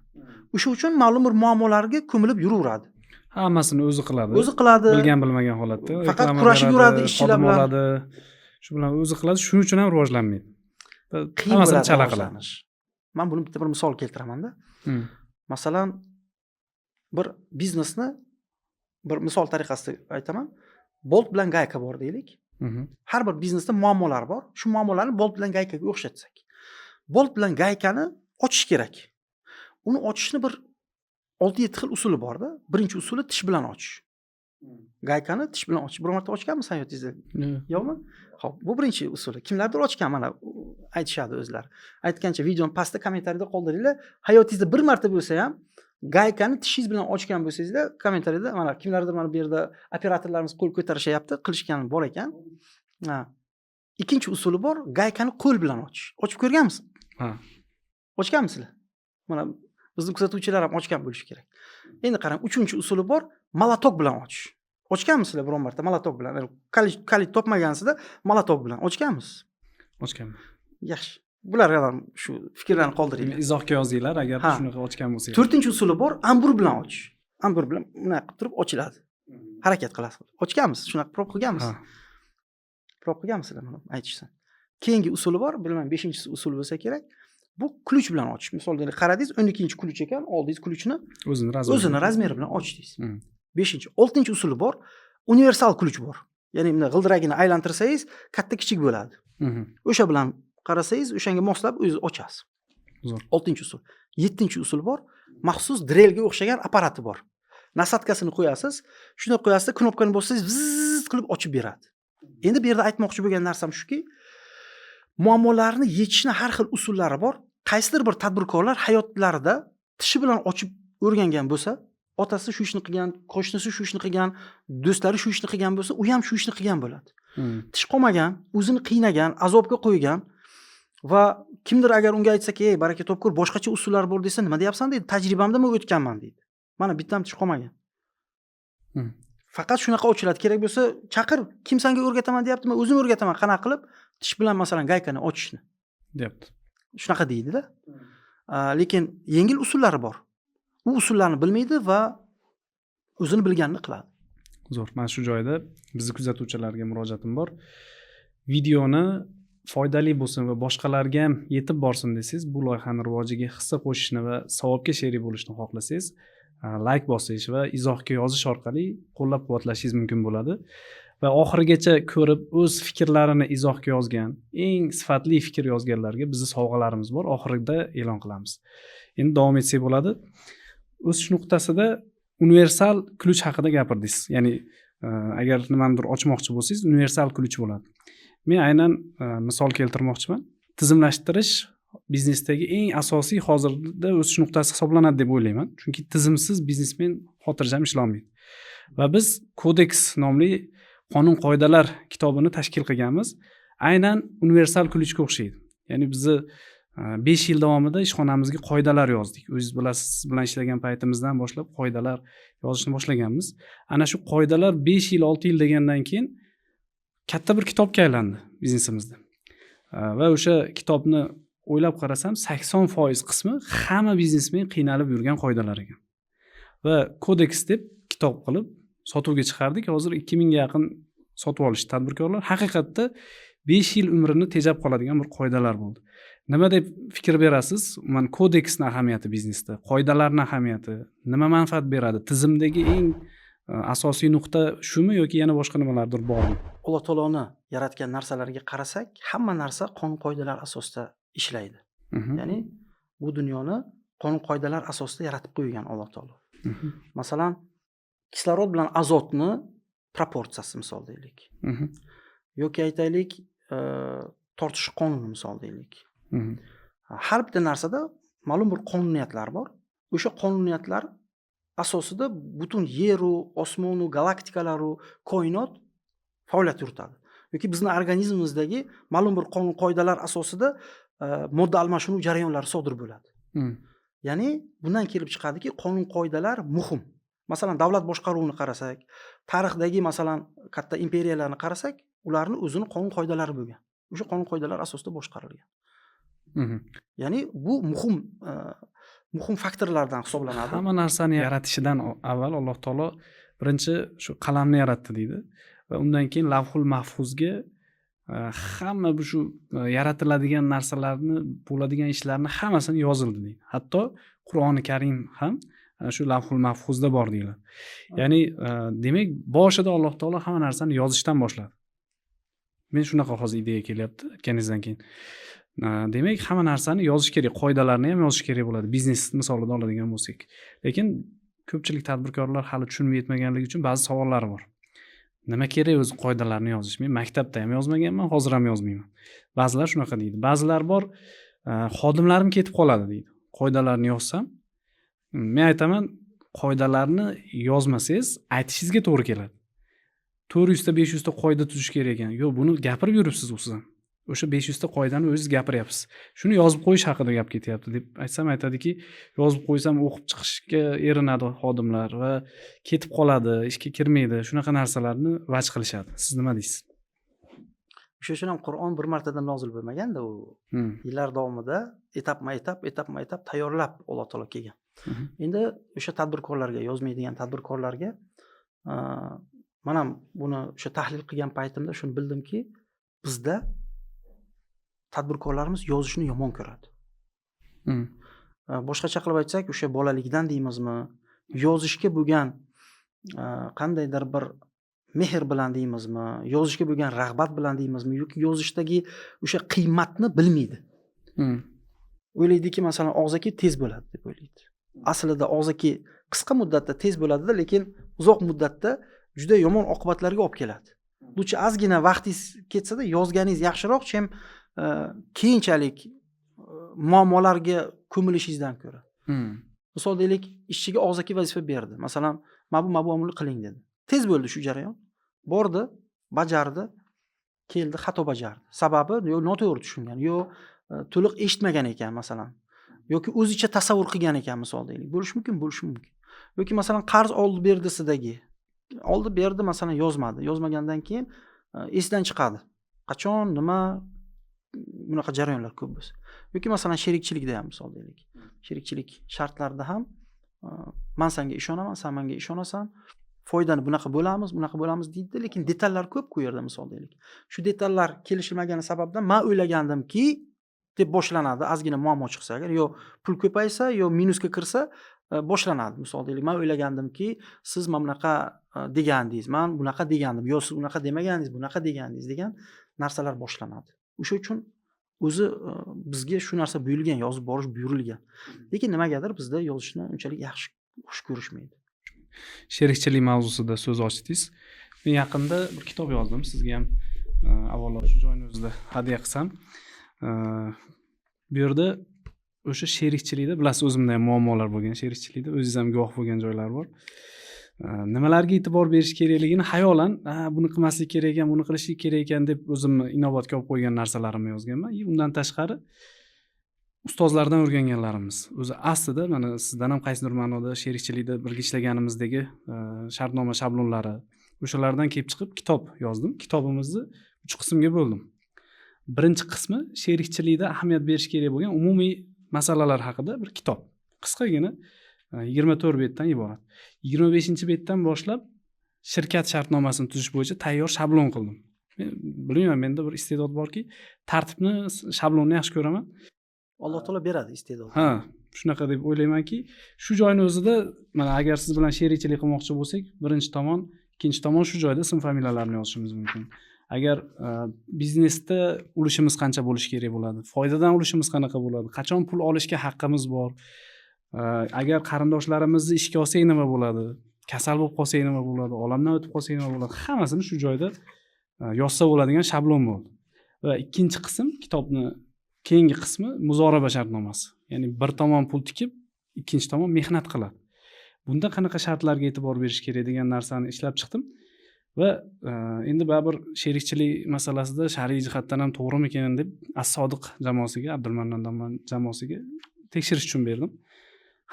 O'sha uchun ma'lum bir muammolarga ko'milib yuraveradi. Hammasini o'zi qiladi. O'zi qiladi. Bilgan bilmagan holatda. Faqat Reklama kurashib beradi, yuradi ishchilar xodim bilan. oladi. Shu bilan o'zi qiladi, shuning uchun ham rivojlanmaydi. Qiyin Hammasini bo'ladi chala qiladi. rivojlanish. Man buni bitta bir misol keltiramanda. Masalan, bir biznesni bir misol tariqasida aytaman. Bolt bilan gayka bor deylik. Har bir biznesda muammolar bor. Shu muammolarni bolt bilan gaykaga o'xshatsak. Bolt bilan gaykani ochish kerak. Uni ochishni bir 6-7 xil usuli borda. Birinchi usuli tish bilan ochish. Gaykani tish bilan ochish. Bir marta ochganmisan hayotingizda? Yo'q. Yo'qmi? Xo'p, bu birinchi usuli. Kimlardir ochgan, mana aytishadi o'zlari. Aytgancha videoni pastda kommentariyada qoldiringlar. Hayotingizda bir marta bo'lsa ham gaykani tishingiz bilan ochgan bo'lsangizlar, kommentariyada mana kimlardir, mana bu yerda operatorlarimiz qo'l ko'tarishyapti, qilishgan bor ekan. Ha. Ikkinchi usuli bor, gaykani qo'l bilan ochish. Ochib ko'rganmisiz? Ha. Ochganmisizlar? Mana bizni kuzatuvchilar ham ochgan bo'lishi kerak. Endi qarang, uchinchi usuli bor, молоток bilan ochish. Ochganmisizlar biron marta молоток bilan? Kalit topmagansizda молоток bilan ochganmisiz? Ochganman. Yaxshi. Bular ham shu fikrlarni qoldiringlar. Izohga yozinglar agar Ha. shunaqa ochgan bo'lsangiz. To'rtinchi usuli bor, ambur bilan ochish. Ambur bilan bunday qilib turib ochiladi. Harakat qilasiz. Ochganmisiz? Shunaqa prob qilganmisiz? Ha. Prob qilganmisizlar mana aytishsin. Keyingi usuli bor, bilmayman, beshinchisi usul bo'lsa kerak. Bu ключ bilan ochish. Misol qaradingiz, 12 ключ ekan, oldingiz ключ ni, O'zini размер i. o'zini размер i bilan ochdingiz. Beshinchi, oltinchi usuli bor, universal ключ bor. Ya'ni bunday g'ildiragini aylantirsangiz, katta kichik bo'ladi. O'sha bilan qarasangiz, o'shanga moslab o'zi ochasiz. Zo'r. Oltinchi usul. Yettinchi usul bor, maxsus drelga o'xshagan apparati bor. Насадка sini qo'yasiz, shuni qo'yasiz, knopkani bossangiz, vizz qilib ochib beradi. Endi bu yerda aytmoqchi bo'lgan narsam shuki, muammolarni yechishni har xil usullari bor. Qaysidir bir tadbirkorlar hayotlarida tishi bilan ochib o'rgangan bo'lsa, otasi shu ishni qilgan, qo'shnisi shu ishni qilgan, do'stlari shu ishni qilgan bo'lsa, u ham shu ishni qilgan bo'ladi. Tish qolmagan, o'zini qiynagan, azobga qo'ygan va kimdir agar unga aytsaki, "Ey, baraka topkur, boshqacha usullar bor" desa, "Nima deyapsan?" deydi. "Tajribamda men o'tganman" deydi. Mana bittam tish qolmagan. Faqat shunaqa ochiladi. Kerak bo'lsa, chaqir, kim senga o'rgataman deyapti, men o'zim o'rgataman qanaqa qilib tish bilan masalan gaykani ochishni. Deyapti. Shunaqa deydida. Lekin yengil usullari bor. U usullarni bilmaydi va o'zini bilganini qiladi. Zo'r. Mana shu joyda bizni kuzatuvchilarga murojaatim bor. Videoni foydali bo'lsin va boshqalarga ham yetib borsin desangiz, bu loyihani rivojiga hissa qo'shishni va savobga sherik bo'lishni xohlasangiz, layk bosish va izohga yozish orqali qo'llab-quvvatlashingiz mumkin bo'ladi. Va oxirigacha ko'rib o'z fikrlarini izohga yozgan, eng sifatli fikr yozganlarga bizni sovg'alarimiz bor, oxirida e'lon qilamiz. Endi davom etsak bo'ladi. O'sish nuqtasida universal ключ haqida gapirdingiz. Ya'ni agar nimanidir ochmoqchi bo'lsangiz, universal ключ bo'ladi. Men aynan misol keltirmoqchiman. Tizimlashtirish biznesdagi eng asosiy hozirda o'sish nuqtasi hisoblanadi deb o'ylayman. Chunki tizimsiz biznesmen xotirjam ishlolmaydi. Va biz Kodeks nomli qonun qoidalar kitobini tashkil qilganmiz. Aynan universal ключ ga o'xshaydi. Ya'ni bizni 5 yil davomida ishxonamizga qoidalar yozdik. O'zingiz bilasiz, siz bilan ishlagan paytimizdan boshlab qoidalar yozishni boshlaganmiz. Ana shu qoidalar 5 yil, 6 yil degandan keyin katta bir kitobga aylandi biznesimizda. Va o'sha kitobni o'ylab qarasam, 80% qismi hamma biznesmen qiynalib yurgan qoidalar ekan. Va Kodeks deb kitob qilib sotuvga chiqardik. Hozir 2000 ga yaqin sotib olishdi tadbirkorlar. Haqiqatda 5 yil umrini tejab qoladigan bir qoidalar bo'ldi. Nima deb fikr berasiz? Umuman kodeksni ahamiyati biznesda, qoidalarni ahamiyati nima manfaat beradi? Tizimdagi eng asosiy nuqta shumi yoki yana boshqa nimalardir bormi? Alloh taoloni yaratgan narsalarga qarasak, hamma narsa qonun qoidalar asosida ishlaydi. Ya'ni bu dunyoni qonun qoidalar asosida yaratib qo'ygan Alloh taolo. Masalan, kislorod bilan azotni proporsiyasi misol deylik. Yoki aytaylik, tortish qonuni misol deylik. Har bitta narsada ma'lum bir qonuniyatlar bor. O'sha qonuniyatlar asosida butun yeru, osmonu, galaktikalaru, koinot faoliyat yuritadi. Yoki bizni organizmimizdagi ma'lum bir qonun qoidalar asosida modda almashinuv jarayonlari sodir bo'ladi. Ya'ni bundan kelib chiqadiki, qonun qoidalar muhim. Masalan, davlat boshqaruvini qarasak, tarixdagi masalan katta imperiyalarni qarasak, ularni o'zini qonun qoidalari bo'lgan. O'sha qonun qoidalar asosida boshqarilgan. Ya'ni bu muhim. Muhim faktorlardan hisoblanadi. Hamma narsani yaratishidan avval Alloh taolo birinchi shu qalamni yaratdi deydi va undan keyin lavhul mahfuzga hamma bu shu yaratiladigan narsalarni, bo'ladigan ishlarni hammasini yozildi deydi. Hatto Qur'oni Karim ham shu lavhul mahfuzda bor deyiladi. Ya'ni demak, boshida Alloh taolo hamma narsani yozishdan boshladi. Men shunaqa hozir ideya kelyapti aytganingizdan keyin. Demak, hamma narsani yozish kerak, qoidalarni ham yozish kerak bo'ladi, biznes misolida oladigan bo'lsak. Lekin ko'pchilik tadbirkorlar hali tushunib yetmaganligi uchun ba'zi savollari bor. Nima kerak o'zi qoidalarni yozish? Men maktabda ham yozmaganman, hozir ham yozmayman. Ba'zilar shunaqa deydi. Ba'zilar bor, xodimlarim ketib qoladi deydi. Qoidalarni yozsam, men aytaman, qoidalarni yozmasangiz, aytishingizga to'g'ri keladi. 400 ta, 500 ta qoida tuzish kerak ekan. Yo'q, buni gapirib yuribsiz u siz ham. O'sha 500 ta qoidani o'zingiz gapiryapsiz. Shuni yozib qo'yish haqida gap ketyapti deb aytsam, aytadiki, yozib qo'ysam o'qib chiqishga erinadi xodimlar va ketib qoladi, ishga kirmaydi. Shunaqa narsalarni vaj qilishadi. Siz nima deysiz? O'sha uchun ham Qur'on bir martadan nozil bo'lmaganda, u yillar davomida etapma-etap, etapma-etap tayyorlab Alloh taolo kelgan. Endi o'sha tadbirkorlarga, yozmaydigan tadbirkorlarga, man ham buni o'sha tahlil qilgan paytimda shuni bildimki, bizda tadbirkorlarimiz yozishni yomon ko'radi. Boshqacha qilib aytsak, o'sha bolalikdan deymizmi, yozishga bo'lgan qandaydir bir mehr bilan deymizmi, yozishga bo'lgan rag'bat bilan deymizmi yoki yozishdagi o'sha qiymatni bilmaydi. O'ylaydiki, masalan, og'zaki tez bo'ladi deb o'ylaydi. Aslida og'zaki qisqa muddatda tez bo'ladida, lekin uzoq muddatda juda yomon oqibatlarga olib keladi. Лучше ozgina vaqtingiz ketsada yozganingiz yaxshiroq, чем keyinchalik muammolarga ko'milishingizdan ko'ra. Misol deylik, ishchiga og'zaki vazifa berdi. Masalan, mana bu, mana bu buni qiling dedi. Tez bo'ldi shu jarayon. Bordi, bajardi, keldi, xato bajardi. Sababi yo noto'g'ri tushungan, yo to'liq eshitmagan ekan masalan. Yoki o'zicha tasavvur qilgan ekan misol deylik. Bo'lishi mumkin, bo'lishi mumkin. Yoki masalan qarz oldi berdisidagi oldi berdi masalan yozmadi. Yozmagandan keyin esdan chiqadi. Qachon, nima, bunaqa jarayonlar ko'p bo'lsa. Yoki masalan sherikchilikda ham misol deylik. Sherikchilik shartlarida ham man senga ishonaman, sen menga ishonasan. Foydani bunaqa bo'lamiz, bunaqa bo'lamiz deydi, lekin detallar ko'p ku yerda misol deylik. Shu detallar kelishilmagani sababdan man o'ylagandimki deb boshlanadi. Ozgina muammo chiqsa agar, yo pul ko'paysa, yo minusga kirsa, boshlanadi. Misol deylik, man o'ylagandimki, siz mana bunaqa degandingiz, man bunaqa degandim, yo siz unaqa demagandingiz, bunaqa degandingiz degan narsalar boshlanadi. O'sha uchun o'zi bizga shu narsa buyurilgan, yozib borish buyurilgan. Lekin nimagadir bizda yozishni unchalik yaxshi xush ko'rishmaydi. Sherikchilik mavzusida so'z ochdingiz. Men yaqinda bir kitob yozdim, sizga ham avvalo shu joyni o'zida hadya qilsam. Bu yerda o'sha sherikchilikda, bilasiz, o'zimda ham muammolar bo'lgan sherikchilikda, o'zingiz ham guvoh bo'lgan joylar bor. Nimalarga e'tibor berish kerakligini xayolan, buni qilmaslik kerak ekan, buni qilishlik kerak ekan deb o'zimni inobatga olib qo'ygan narsalarimni yozganman. И undan tashqari ustozlardan o'rganganlarimiz. O'zi aslida mana sizdan ham qaysidir ma'noda sherikchilikda birga ishlaganimizdagi shartnoma shablonlari, o'shalardan kelib chiqib kitob yozdim. Kitobimizni 3 qismga bo'ldim. Birinchi qismi sherikchilikda ahamiyat berish kerak bo'lgan umumiy masalalar haqida bir kitob. Qisqagina 24 betdan iborat. 25-betdan boshlab shirkat shartnomasini tuzish bo'yicha tayyor shablon qildim. Men bilmayman, menda bir iste'dod borki, tartibni, shablonni yaxshi ko'raman. Alloh taolo beradi iste'dod. Ha, shunaqa deb o'ylaymanki, shu joyni o'zida mana agar siz bilan sherikchilik qilmoqchi bo'lsak, birinchi tomon, ikkinchi tomon shu joyda ism familiyalarni yozishimiz mumkin. Agar biznesda ulushimiz qancha bo'lishi kerak bo'ladi, foydadan ulushimiz qanaqa bo'ladi, qachon pul olishga haqqimiz bor, agar qarindoshlarimizni ishga olsak nima bo'ladi, kasal bo'lib qolsak nima bo'ladi, olamdan o'tib qolsak nima bo'ladi, hammasini shu joyda yozsa bo'ladigan shablon bo'ldi. Va ikkinchi qism, kitobni keyingi qismi muzoraba shartnomasi. Ya'ni bir tomon pul tikib, ikkinchi tomon mehnat qiladi. Bunda qanaqa shartlarga e'tibor berish kerak degan narsani ishlab chiqdim. Va endi baribir sherikchilik masalasida shar'iy jihatdan ham to'g'rimikan deb As-Sodiq jamoasiga, Abdulmannan domla jamoasiga tekshirish uchun berdim.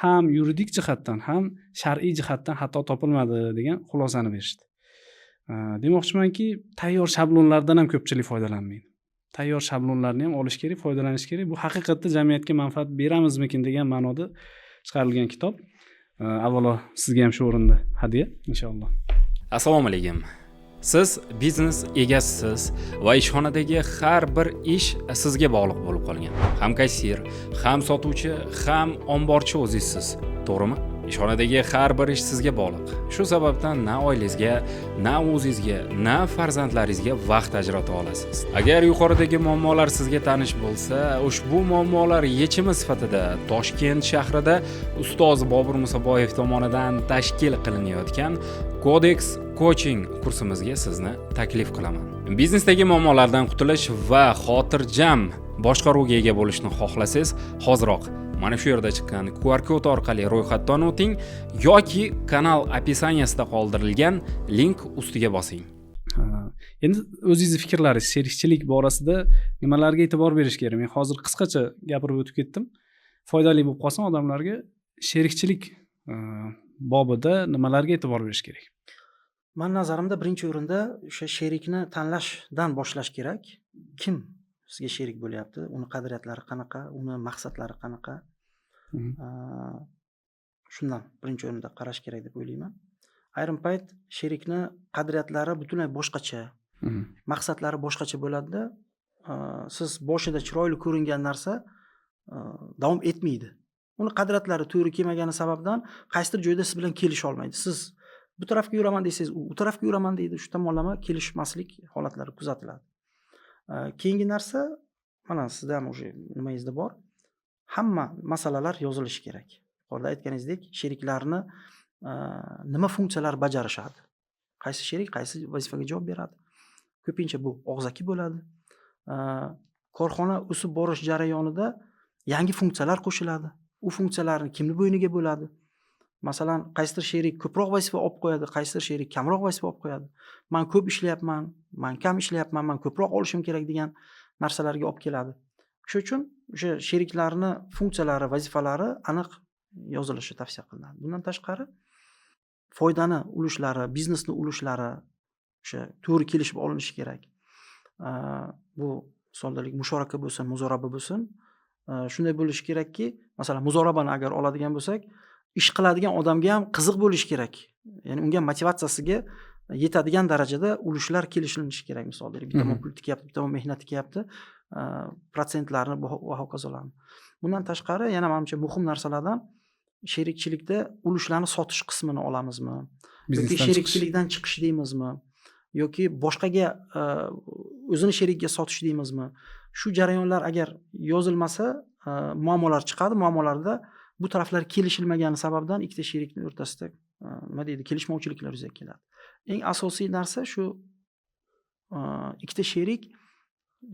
Ham yuridik jihatdan, ham shar'iy jihatdan xato topilmadi degan xulosani berishdi. Demoqchimanki, tayyor shablonlardan ham ko'pchilik foydalanmaydi. Tayyor shablonlarni ham olish kerak, foydalanish kerak. Bu haqiqatda jamiyatga manfaat beramizmikin degan ma'noda. Chiqarilgan kitob. Avvalo sizga ham shu o'rinda hadya, inshaalloh. Assalomu alaykum. Siz biznes egasisiz va ishxonadagi har bir ish sizga bog'liq bo'lib qolgan. Ham kassir, ham sotuvchi, ham omborchi o'zingizsiz, to'g'rimi? Ishxonadagi har bir ish sizga bog'liq. Shu sababdan na oilangizga, na o'zingizga, na farzandlaringizga vaqt ajrata olasiz. Agar yuqoridagi muammolar sizga tanish bo'lsa, ushbu muammolar yechimi sifatida Toshkent shahrida ustoz Bobur Musaboyev tomonidan tashkil qilinayotgan Codex Coaching kursimizga sizni taklif qilaman. Biznesdagi muammolardan qutulish va xotirjam boshqaruvga ega bo'lishni xohlasangiz, hoziroq mana shu yerda chiqqan QR kod orqali ro'yxatdan o'ting yoki kanal описание sida qoldirilgan link ustiga bosing. Ha, endi o'zingizni fikrlaringiz, sherikchilik borasida nimalarga e'tibor berish kerak? Men hozir qisqacha gapirib o'tib ketdim, foydali bo'lib qolsin odamlarga. Sherikchilik bobida nimalarga e'tibor berish kerak? Mani nazarimda, birinchi o'rinda o'sha sherikni tanlashdan boshlash kerak. Kim sizga sherik bo'lyapti, uni qadriyatlari qanaqa, uni maqsadlari qanaqa? Shundan birinchi o'rinda qarash kerak deb o'ylayman. Ayrim payt sherikni qadriyatlari butunlay boshqacha, maqsadlari boshqacha bo'ladida, siz boshida chiroyli ko'ringan narsa davom etmaydi. Uni qadriyatlari to'g'ri kelmagani sababidan qaysidir joyda siz bilan kelisha olmaydi. Siz bu tarafga yuraman desangiz, u u tarafga yuraman deydi. Shu tomonlama kelishmaslik holatlari kuzatiladi. Keyingi narsa, mana sizda ham уже nimangizda bor, hamma masalalar yozilishi kerak. Yuqorida aytganingizdek, sheriklarni nima funksiyalar bajarishadi, qaysi sherik qaysi vazifaga javob beradi. Ko'pincha bu og'zaki bo'ladi. Korxona o'sib borish jarayonida yangi funksiyalar qo'shiladi. U funksiyalarni kimni bo'yniga bo'ladi? Masalan, qaysidir sherik ko'proq vazifa olib qo'yadi, qaysidir sherik kamroq vazifa olib qo'yadi. Man ko'p ishlayapman, man kam ishlayapman, man ko'proq olishim kerak degan narsalarga olib keladi. Shuning uchun o'sha sheriklarni funksiyalari, vazifalari aniq yozilishi tavsiya qilinadi. Bundan tashqari, foydani ulushlari, biznesni ulushlari o'sha to'g'ri kelishib olinishi kerak. Bu soddalik musharaka bo'lsin, muzoraba bo'lsin, shunday bo'lishi kerakki, masalan, muzorabani agar oladigan bo'lsak, ish qiladigan odamga ham qiziq bo'lishi kerak, ya'ni unga motivatsiyasiga yetadigan darajada ulushlar kelishilinishi kerak. Misol deylik, bitta tomon pul tikyapti, bitta tomon mehnat tikyapti, protsentlarni va hokazolarni. Bundan tashqari, yana manimcha muhim narsalardan sherikchilikda ulushlarni sotish qismini olamizmi yoki Biznesdan chiqish. sherikchilikdan chiqish deymizmi yoki boshqaga, o'zini sherigiga sotish deymizmi, shu jarayonlar agar yozilmasa, muammolar chiqadi. Muammolarda bu taraflar kelishilmagani sababidan ikkita sherikni o'rtasida, nima deydi, kelishmovchiliklar yuzaga keladi. Eng asosiy narsa shu, ikkita sherik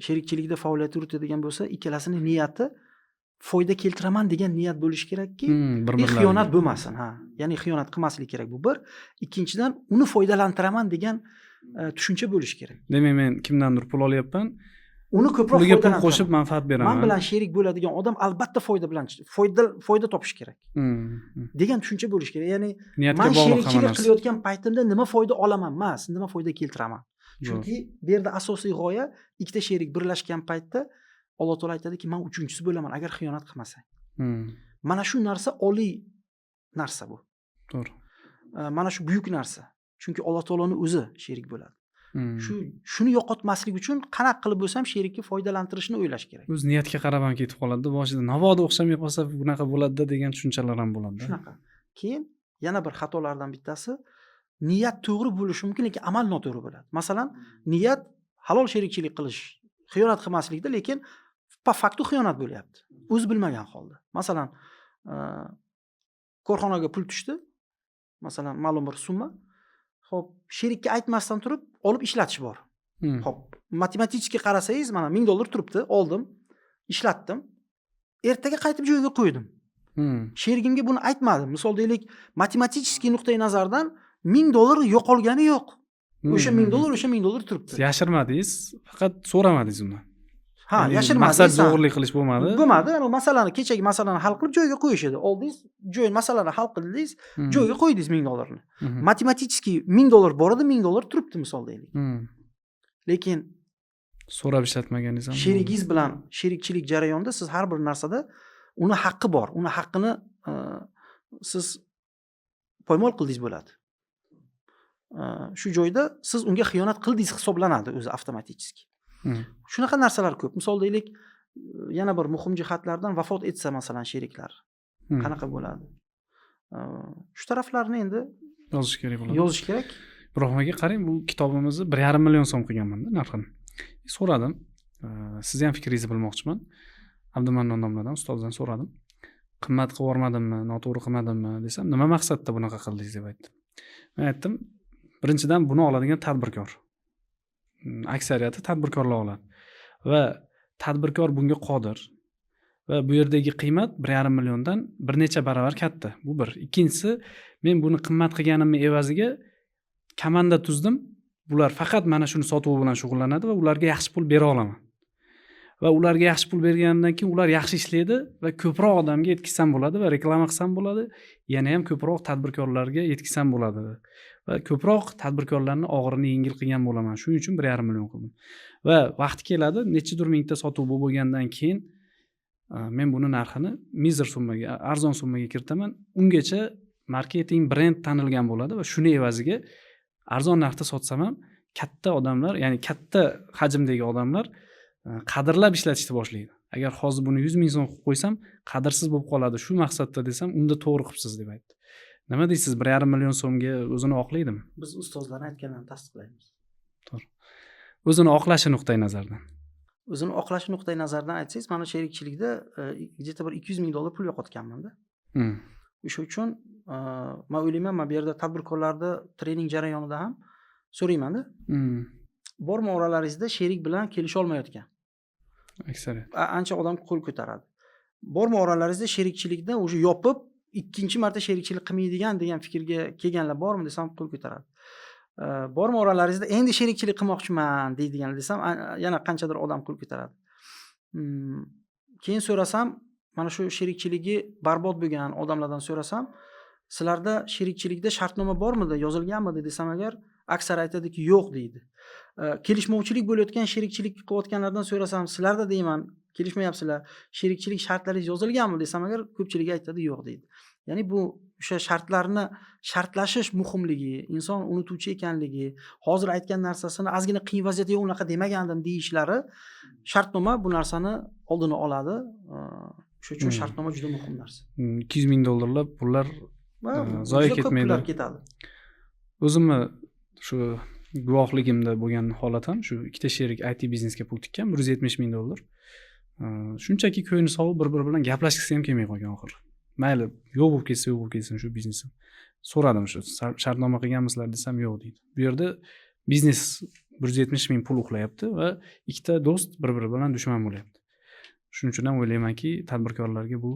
sherikchilikda faoliyat yuritadigan bo'lsa, ikkalasini niyati foyda keltiraman degan niyat bo'lishi kerakki, Bir и birlariga. xiyonat bo'lmasin. Ha, ya'ni xiyonat qilmaslik kerak, bu bir. Ikkinchidan, uni foydalantiraman degan tushuncha bo'lishi kerak. Demak, men kimdandir pul olyapman, Uni ko'proq puliga pul foydalantiraman. qo'shib manfaat beraman. Man bilan sherik bo'ladigan odam albatta foyda bilan foyda topishi kerak degan tushuncha bo'lishi kerak. Ya'ni Niyatga man bog'liq hamma sherikchilik narsa. qilayotgan paytimda nima foyda olaman emas, nima foyda keltiraman. Chunki bu yerda asosiy g'oya, ikkita sherik birlashgan paytda Alloh taolo aytadiki, man uchinchisi bo'laman agar xiyonat qilmasang. Mana shu narsa oliy narsa bu. Mana shu buyuk narsa, chunki Alloh taoloni o'zi sherik bo'ladi. Shuni yo'qotmaslik uchun qanaqa qilib bo'lsa ham sherikka foydalantirishni o'ylash kerak. O'zi niyatga qarab ham ketib qoladida. Boshida mabodo o'xshamay qolsa, bunaqa bo'ladida degan tushunchalar ham bo'ladi. Shunaqa. Keyin yana bir xatolardan bittasi, niyat to'g'ri bo'lishi mumkin, lekin amal noto'g'ri bo'ladi. Masalan, niyat halol sherikchilik qilish, xiyonat qilmaslikda, lekin по факту xiyonat bo'lyapti o'zi bilmagan holda. Masalan, korxonaga pul tushdi, masalan, ma'lum bir summa. Ho'p, sherikka aytmasdan turib olib ishlatish bor. Ho'p, matematik qarasangiz, mana 1000 dollar turibdi, oldim, ishlatdim, ertaga qaytib joyiga qo'ydim. Sherigimga buni aytmadim. Misol deylik, matematik nuqtai nazardan 1000 dollar yo'qolgani yo'q, o'sha 1000 dollar o'sha 1000 dollar turibdi. Siz yashirmadingiz, faqat so'ramadingiz undan. Ha, Ya'ni yashirmadim. maqsad zo'rlik qilish bo'lmadi. Bo'lmadi. Anavi masalani, kechagi masalani hal qilib joyiga qo'yish edi. Oldingiz, joy masalani hal qildingiz, joyiga qo'ydingiz 1000 dollarni. Matematik 1000 dollar bor edi, 1000 dollar turibdi, misol deylik. Lekin So'rab ishlatmaganingiz ham. sherigingiz bilan sherikchilik jarayonida siz har bir narsada uni haqqi bor, uni haqqini Siz poymol qildingiz bo'ladi. Shu joyda siz unga xiyonat qildingiz hisoblanadi o'zi avtomatически. Shunaqa narsalar ko'p. Misol deylik, yana bir muhim jihatlardan, vafot etsa, masalan, sheriklar qanaqa bo'ladi? Shu taraflarni endi yozish kerak bo'ladi. Yozish kerak. Ibrohim aka, qarang, bu kitobimizni 1,5 million so'm qilganmanda narxini. So'radim, sizni ham fikringizni bilmoqchiman. Abdumannon domladan, ustozdan so'radim, qimmat qilib yubormadimmi, noto'g'ri qilmadimmi desam, nima maqsadda bunaqa qildingiz deb aytdi. Men aytdim, birinchidan, buni oladigan tadbirkor, aksariyati tadbirkorlar oladi va tadbirkor bunga qodir va bu yerdagi qiymat 1,5 milliondan bir necha barobar katta. Bu bir. Ikkinchisi, men buni qimmat qilganimni evaziga komanda tuzdim. Bular faqat mana shuni sotuvi bilan shug'ullanadi va ularga yaxshi pul bera olaman va ularga yaxshi pul berganimdan keyin ular yaxshi ishlaydi va ko'proq odamga yetkazsam bo'ladi va reklama qilsam bo'ladi, yana ham ko'proq tadbirkorlarga yetkazsam bo'ladi va ko'proq tadbirkorlarni og'irini yengil qilgan bo'laman. Shuning uchun 1,5 million qildim. Va vaqti keladi, nechidir mingta sotuv bo'lib bo'lgandan keyin men buni narxini мизер summaga, arzon summaga kiritaman. Ungacha marketing, brend tanilgan bo'ladi va shuni evaziga arzon narxda sotsam ham katta odamlar, ya'ni katta hajmdagi odamlar qadrlab ishlatishni boshlaydi. Agar hozir buni 100 ming so'm qilib qo'ysam, qadrsiz bo'lib qoladi, shu maqsadda desam, unda to'g'ri qilibsiz deb aytdi. Nima deysiz, 1,5 million so'mga o'zini oqlaydimi? Biz ustozlarni aytganlarini tasdiqlaymiz. O'zini oqlashi nuqtai nazaridan. O'zini oqlashi nuqtai nazaridan aytsangiz, mana sherikchilikda где то bir 200 ming dollar pul yo'qotganmanda. O'sha uchun man o'ylayman, man bu yerda tadbirkorlarni trening jarayonida ham so'raymanda, bormi oralaringizda sherik bilan kelisholmayotgan? Aksariyat. Ancha odam qo'l ko'taradi. Bormi oralaringizda sherikchilikni уже yopib, ikkinchi marta sherikchilik qilmaydigan degan fikrga kelganlar bormi desam, qo'l ko'taradi. Bormi oralaringizda endi sherikchilik qilmoqchiman deydiganlar desam, yana qanchadir odam qo'l ko'taradi. Keyin so'rasam, mana shu sherikchiligi barbod bo'lgan odamlardan so'rasam, sizlarda sherikchilikda shartnoma bormidi, yozilganmidi desam agar, aksar aytadiki, yo'q deydi. Kelishmovchilik bo'layotgan sherikchilik qilayotganlardan so'rasam, sizlarda deyman, kelishmayapsizlar, sherikchilik shartlaringiz yozilganmi desam agar, ko'pchiligi aytadi, yo'q deydi. Ya'ni bu o'sha shartlarni, shartlashish muhimligi, inson unutuvchi ekanligi, hozir aytgan narsasini ozgina qiyin vaziyatda yo'q, unaqa demagandim deyishlari, shartnoma bu narsani oldini oladi. O'sha uchun shartnoma juda muhim narsa. 200 ming dollarlab pullar Va zoya juda ko'p ketmaydi. pullar ketadi. O'zimni shu guvohligimda bo'lgan holat ham shu: ikkita sherik IT biznesga pul tikkan, 170 ming dollar. Shunchaki ko'ngli sovib, bir biri bilan gaplashgisi ham kelmay qolgan oxiri. Mayli, yo'q bo'lib ketsa, yo'q bo'lib ketsin shu biznesim. So'radim, shu shartnoma qilganmisizlar desam, yo'q deydi. Bu yerda biznes 170 ming pul uxlayapti va ikkita do'st bir biri bilan dushman bo'lyapti. Shuning uchun ham o'ylaymanki, tadbirkorlarga bu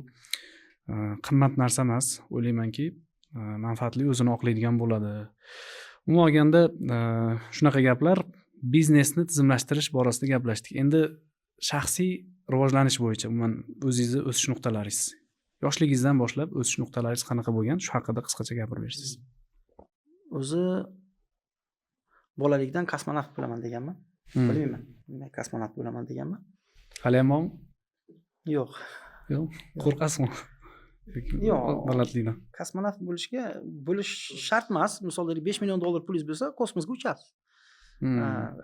qimmat narsa emas, o'ylaymanki, manfaatli, o'zini oqlaydigan bo'ladi. Umuman olganda, shunaqa gaplar. Biznesni tizimlashtirish borasida gaplashdik. Endi shaxsiy rivojlanish bo'yicha, umuman o'zingizni o'sish nuqtalaringiz, yoshligingizdan boshlab o'sish nuqtalaringiz qanaqa bo'lgan, shu haqida qisqacha gapirib bersangiz. O'zi bolalikdan kosmonavt bo'laman deganman. Bilmayman, nima, kosmonavt bo'laman deganman. Haliyam bormi? Yo'q. Yo'q, qo'rqasizmi? Yo'q. Balandlikdan. Kosmonavt bo'lish shart emas. Misol deylik, 5 million dollar pulingiz bo'lsa, kosmosga uchasiz.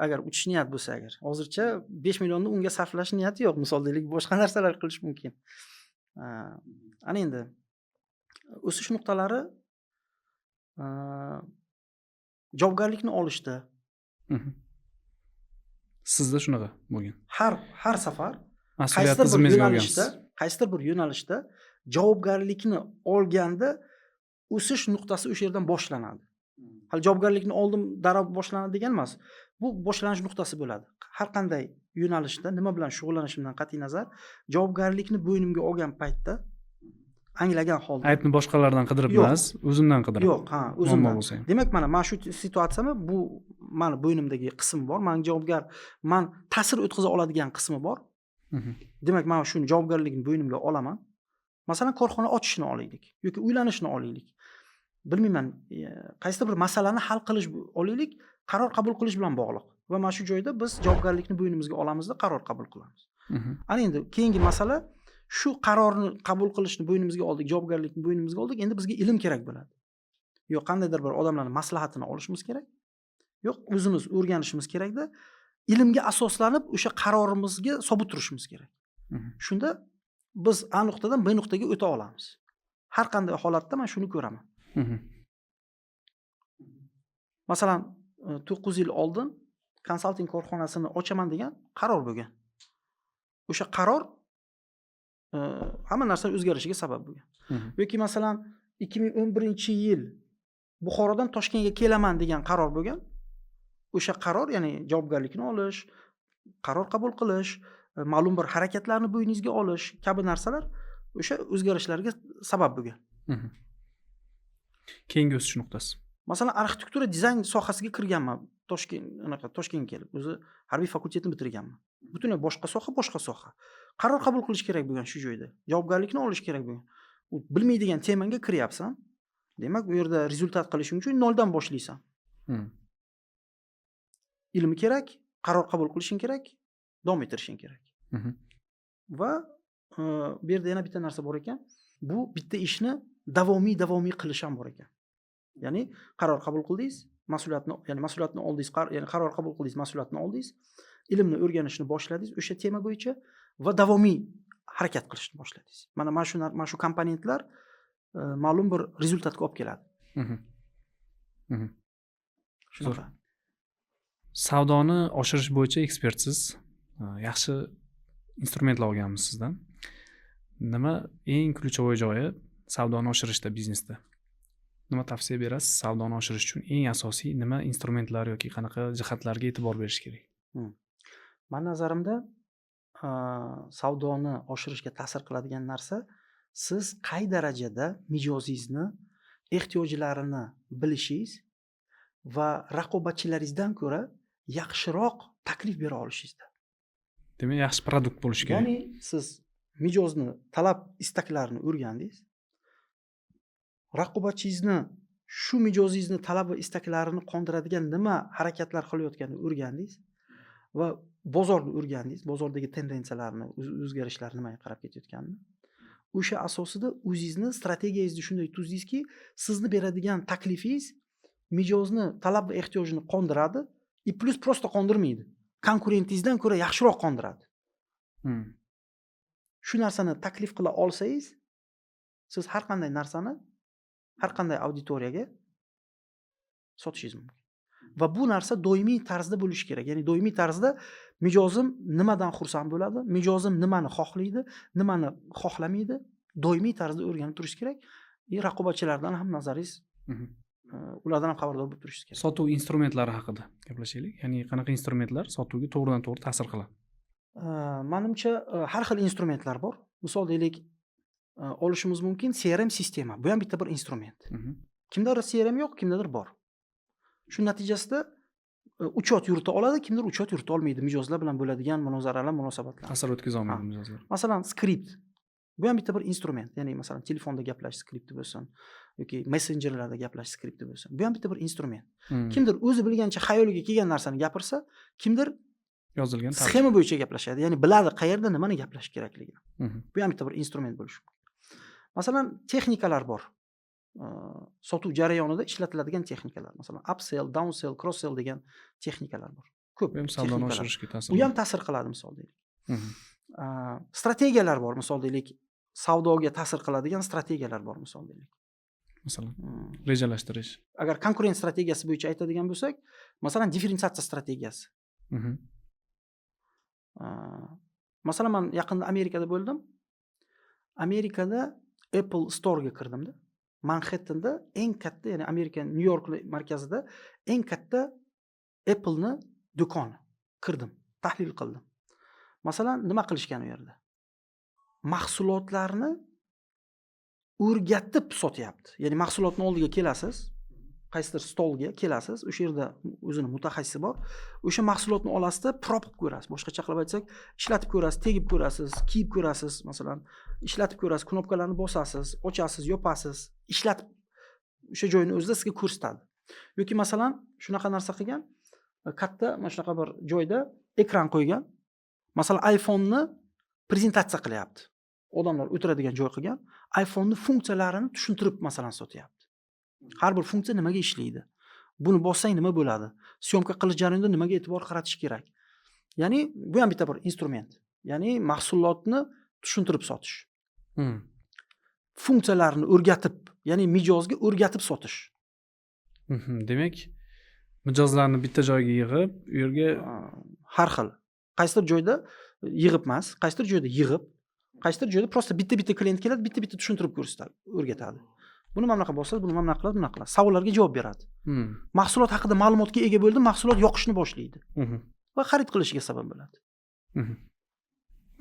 Agar uchish niyat bo'lsa agar. Hozircha 5 millionni unga sarflash niyati yo'q. Misol deylik, boshqa narsalar qilish mumkin. Ana endi o'sish nuqtalari javobgarlikni olishda. Sizda shunaqa bo'lgan. Har safar mas'uliyatni qaysidir bir zimmangizga yo'nalishda olgansiz. Qaysidir bir yo'nalishda javobgarlikni olganda o'sish nuqtasi o'sha yerdan boshlanadi. Hali javobgarlikni oldim, darrov boshlanadi degan emas. Bu boshlanish nuqtasi bo'ladi. Har qanday yo'nalishda nima bilan shug'ullanishimdan qat'iy nazar, javobgarlikni bo'ynimga olgan paytda, anglagan holda Aybni boshqalardan qidirib Yo'q. emas, o'zimdan qidirib. Yo'q, ha, Muammo o'zimdan. bo'lsa ham. Demak, mana shu situatsiyami, bu mani bo'ynimdagi qism bor, man javobgar, man ta'sir o'tkaza oladigan qismi bor. Demak, man shuni javobgarligini bo'ynimga olaman. Masalan, korxona ochishni olaylik yoki uylanishni olaylik. Bilmayman, qaysidir bir masalani hal qilish olaylik, qaror qabul qilish bilan bog'liq. Va mana shu joyda biz javobgarlikni bo'ynimizga olamizda, qaror qabul qilamiz. Ana endi keyingi masala Shu qarorni qabul qilishni bo'ynimizga oldik, javobgarlikni bo'ynimizga oldik, endi bizga ilm kerak bo'ladi. Yo qandaydir bir odamlarni maslahatini olishimiz kerak, yo'q, o'zimiz o'rganishimiz kerakda, ilmga asoslanib o'sha qarorimizga sobit turishimiz kerak. Shunda biz A nuqtadan B nuqtaga o'ta olamiz. Har qanday holatda man shuni ko'raman. Masalan, 9 yil oldin konsalting korxonasini ochaman degan qaror bo'lgan. O'sha qaror hamma narsani o'zgarishiga sabab bo'lgan. Yoki masalan, 2011-yil Buxorodan Toshkentga kelaman degan qaror bo'lgan. O'sha qaror, ya'ni javobgarlikni olish, qaror qabul qilish, ma'lum bir harakatlarni bo'yningizga olish kabi narsalar o'sha o'zgarishlarga sabab bo'lgan. Keyingi o'sish nuqtasi. Masalan, arxitektura dizayn sohasiga kirganman. Toshkent, anaqa, Toshkentga kelib, o'zi harbiy fakultetni bitirganman. Butunlay boshqa soha, boshqa soha. Qaror qabul qilish kerak bo'lgan shu joyda. Javobgarlikni olish kerak bo'lgan. U bilmaydigan temangga kiryapsan. Demak, u yerda результат qilishing uchun noldan boshlaysan. Ilmi kerak, qaror qabul qilishing kerak, davom ettirishing kerak. Va bu yerda yana bitta narsa bor ekan. Bu bitta ishni davomiy davomiy qilish ham bor ekan. Ya'ni qaror qabul qildingiz, mas'uliyatni, ya'ni mas'uliyatni oldingiz, ya'ni qaror qabul qildingiz, mas'uliyatni oldingiz, ilmni o'rganishni boshladingiz o'sha tema bo'yicha va davomiy harakat qilishni boshladingiz. Mana shu komponentlar ma'lum bir результат ga olib keladi. Mhm. Mhm. Shunaqa. Savdoni oshirish bo'yicha ekspertsiz. Yaxshi instrumentlar olganmiz sizdan. Nima eng ключевой joyi savdoni oshirishda, biznesda? Nima tavsiya berasiz? Savdoni oshirish uchun eng asosiy nima instrumentlar yoki qanaqa jihatlarga e'tibor berish kerak? Mani nazarimda, savdoni oshirishga ta'sir qiladigan narsa siz qay darajada mijozingizni ehtiyojlarini bilishingiz va raqobatchilaringizdan ko'ra yaxshiroq taklif bera olishingizda. Demak, yaxshi продукт bo'lishi kerak. Ya'ni siz mijozni talab istaklarini o'rgandingiz. Raqobatchingizni shu mijozingizni talab va istaklarini qondiradigan nima harakatlar qilayotganini o'rgandingiz va bozorni o'rgandingiz, bozordagi tendensiyalarni, o'zgarishlar nimaga qarab ketayotganini. O'sha asosida o'zingizni strategiyangizni shunday tuzdingizki, sizni beradigan taklifingiz mijozni talab va ehtiyojini qondiradi и плюс просто qondirmaydi. Konkurentingizdan ko'ra yaxshiroq qondiradi. Shu narsani taklif qila olsangiz, siz har qanday narsani har qanday auditoriyaga sotishingiz mumkin. Va bu narsa doimiy tarzda bo'lishi kerak. Ya'ni doimiy tarzda mijozim nimadan xursand bo'ladi, mijozim nimani xohlaydi, nimani xohlamaydi, doimiy tarzda o'rganib turish kerak. И raqobatchilardan ham nazaringiz ulardan ham xabardor bo'lib turishingiz kerak. Sotuv instrumentlari haqida gaplashaylik. Ya'ni qanaqa instrumentlar sotuvga to'g'ridan to'g'ri ta'sir qiladi? Manimcha, har xil instrumentlar bor. Misol deylik, olishimiz mumkin CRM sistema. Bu ham bitta bir instrument. Kimdadir CRM yo'q, kimdadir bor. Shu natijasida учет yurita oladi, kimdir учет yurita olmaydi. Mijozlar bilan bo'ladigan munozaralar, munosabatlar. Ta'sir o'tkaza olmaydi mijozlar. Masalan, skript. Bu ham bitta bir instrument. Ya'ni masalan, telefonda gaplashish skripti bo'lsin yoki messenjerlarda gaplashish skripti bo'lsin. Bu ham bitta bir instrument. Kimdir o'zi bilgancha xayoliga kelgan narsani gapirsa, kimdir Yozilgan tarz. sxema bo'yicha gaplashadi. Ya'ni biladi qayerda nimani gaplashish kerakligini. Bu ham bitta bir instrument bo'lishi mumkin. Masalan, texnikalar bor. Sotuv jarayonida ishlatiladigan texnikalar. Masalan, upsell, downsell, cross-sell degan texnikalar bor. Ko'p Bu ham savdoni texnikalar. oshirishga ta'sir U ham qiladi. ta'sir qiladi, misol deylik. Strategiyalar bor, misol deylik. Savdoga ta'sir qiladigan strategiyalar bor, misol deylik. Masalan, rejalashtirish. Agar konkurent strategiyasi bo'yicha aytadigan bo'lsak, masalan, differensiatsiya strategiyasi. Masalan, man yaqinda Amerikada bo'ldim. Amerikada Apple Store'ga kirdimda. Manhattanda eng katta, ya'ni Amerika Nyu York markazida eng katta Apple'ni do'koni. Kirdim, tahlil qildim. Masalan, nima qilishgan u yerda? Mahsulotlarni o'rgatib sotyapti. Ya'ni mahsulotni oldiga kelasiz, qaysidir stolga kelasiz, o'sha yerda o'zini mutaxassisi bor. O'sha mahsulotni olasizda, proba qilib ko'rasiz. Boshqacha qilib aytsak, ishlatib ko'rasiz, tegib ko'rasiz, kiyib ko'rasiz, masalan, ishlatib ko'rasiz, knopkalarni bosasiz, ochasiz, yopasiz, ishlatib o'sha joyni o'zida sizga ko'rsatadi. Yoki masalan, shunaqa narsa qilgan, katta mana shunaqa bir joyda ekran qo'ygan. Masalan, iPhone'ni prezentatsiya qilyapti. Odamlar o'tiradigan joy qilgan, iPhone'ni funksiyalarini tushuntirib, masalan, sotyapti. Har bir funksiya nimaga ishlaydi? Buni bossang nima bo'ladi? Съёмка qilish jarayonida nimaga e'tibor qaratish kerak? Ya'ni bu ham bitta bir instrument. Ya'ni mahsulotni tushuntirib sotish. Funksiyalarini o'rgatib, ya'ni mijozga o'rgatib sotish. Demak, mijozlarni bitta joyga yig'ib, u yerga Har xil. Qaysidir joyda yig'ib emas, qaysidir joyda yig'ib, qaysidir joyda просто bitta-bitta klient keladi, bitta-bitta tushuntirib ko'rsatadi, o'rgatadi. Buni mana bunaqa bosadi, buni mana bunaqa qiladi, bunaqa qiladi. Savollarga javob beradi. Mahsulot haqida ma'lumotga ega bo'ldi, mahsulot yoqishni boshlaydi va xarid qilishiga sabab bo'ladi.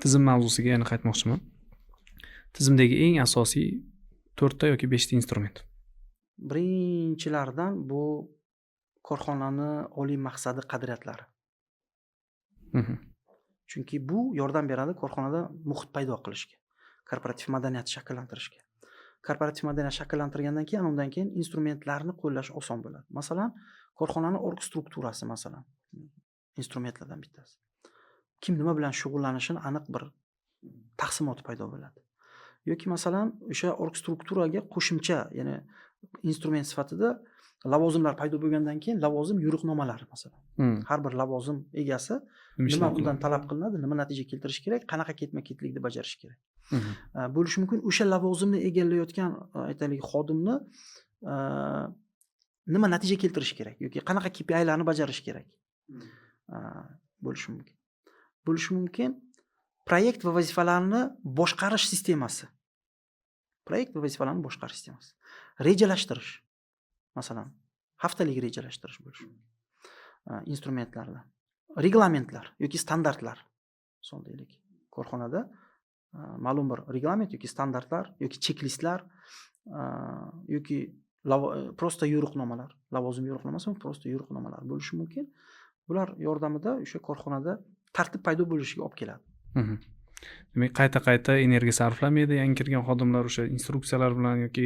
Tizim mavzusiga yana qaytmoqchiman. Tizimdagi eng asosiy 4 ta yoki 5 ta instrument. Birinchilardan bu korxonani oliy maqsadi, qadriyatlari. Chunki bu yordam beradi korxonada muhit paydo qilishga, korporativ madaniyatni shakllantirishga. Korporativ madaniyat shakllantirgandan keyin, undan keyin instrumentlarni qo'llash oson bo'ladi. Masalan, korxonani орг strukturasi, masalan, instrumentlardan bittasi. Kim nima bilan shug'ullanishini aniq bir taqsimoti paydo bo'ladi. Yoki, masalan, o'sha орг strukturaga qo'shimcha, ya'ni instrument sifatida lavozimlar paydo bo'lgandan keyin lavozim yo'riqnomalari, masalan. Har bir lavozim egasi nima nima ishlar undan qiladi? Talab qilinadi, nima natija keltirish kerak, qanaqa ketma-ketlikni bajarish kerak. Bo'lishi mumkin o'sha lavozimni egallayotgan, aytaylik, xodimni nima natija keltirish kerak yoki qanaqa KPIlarni bajarish kerak. Bo'lishi mumkin. Bo'lishi mumkin proyekt va vazifalarni boshqarish sistemasi. Proyekt va vazifalarni boshqarish sistemasi. Rejalashtirish. Masalan, haftalik rejalashtirish bo'lishi mumkin. Instrumentlardan. Reglamentlar yoki standartlar. Misol deylik, korxonada ma'lum bir reglament yoki standartlar yoki chek-listlar yoki просто yo'riqnomalar, lavozim yo'riqnomasi, просто yo'riqnomalar bo'lishi mumkin. Bular yordamida o'sha korxonada tartib paydo bo'lishiga olib keladi. Demak, qayta qayta energiya sarflamaydi yangi kirgan xodimlar, o'sha instruksiyalar bilan yoki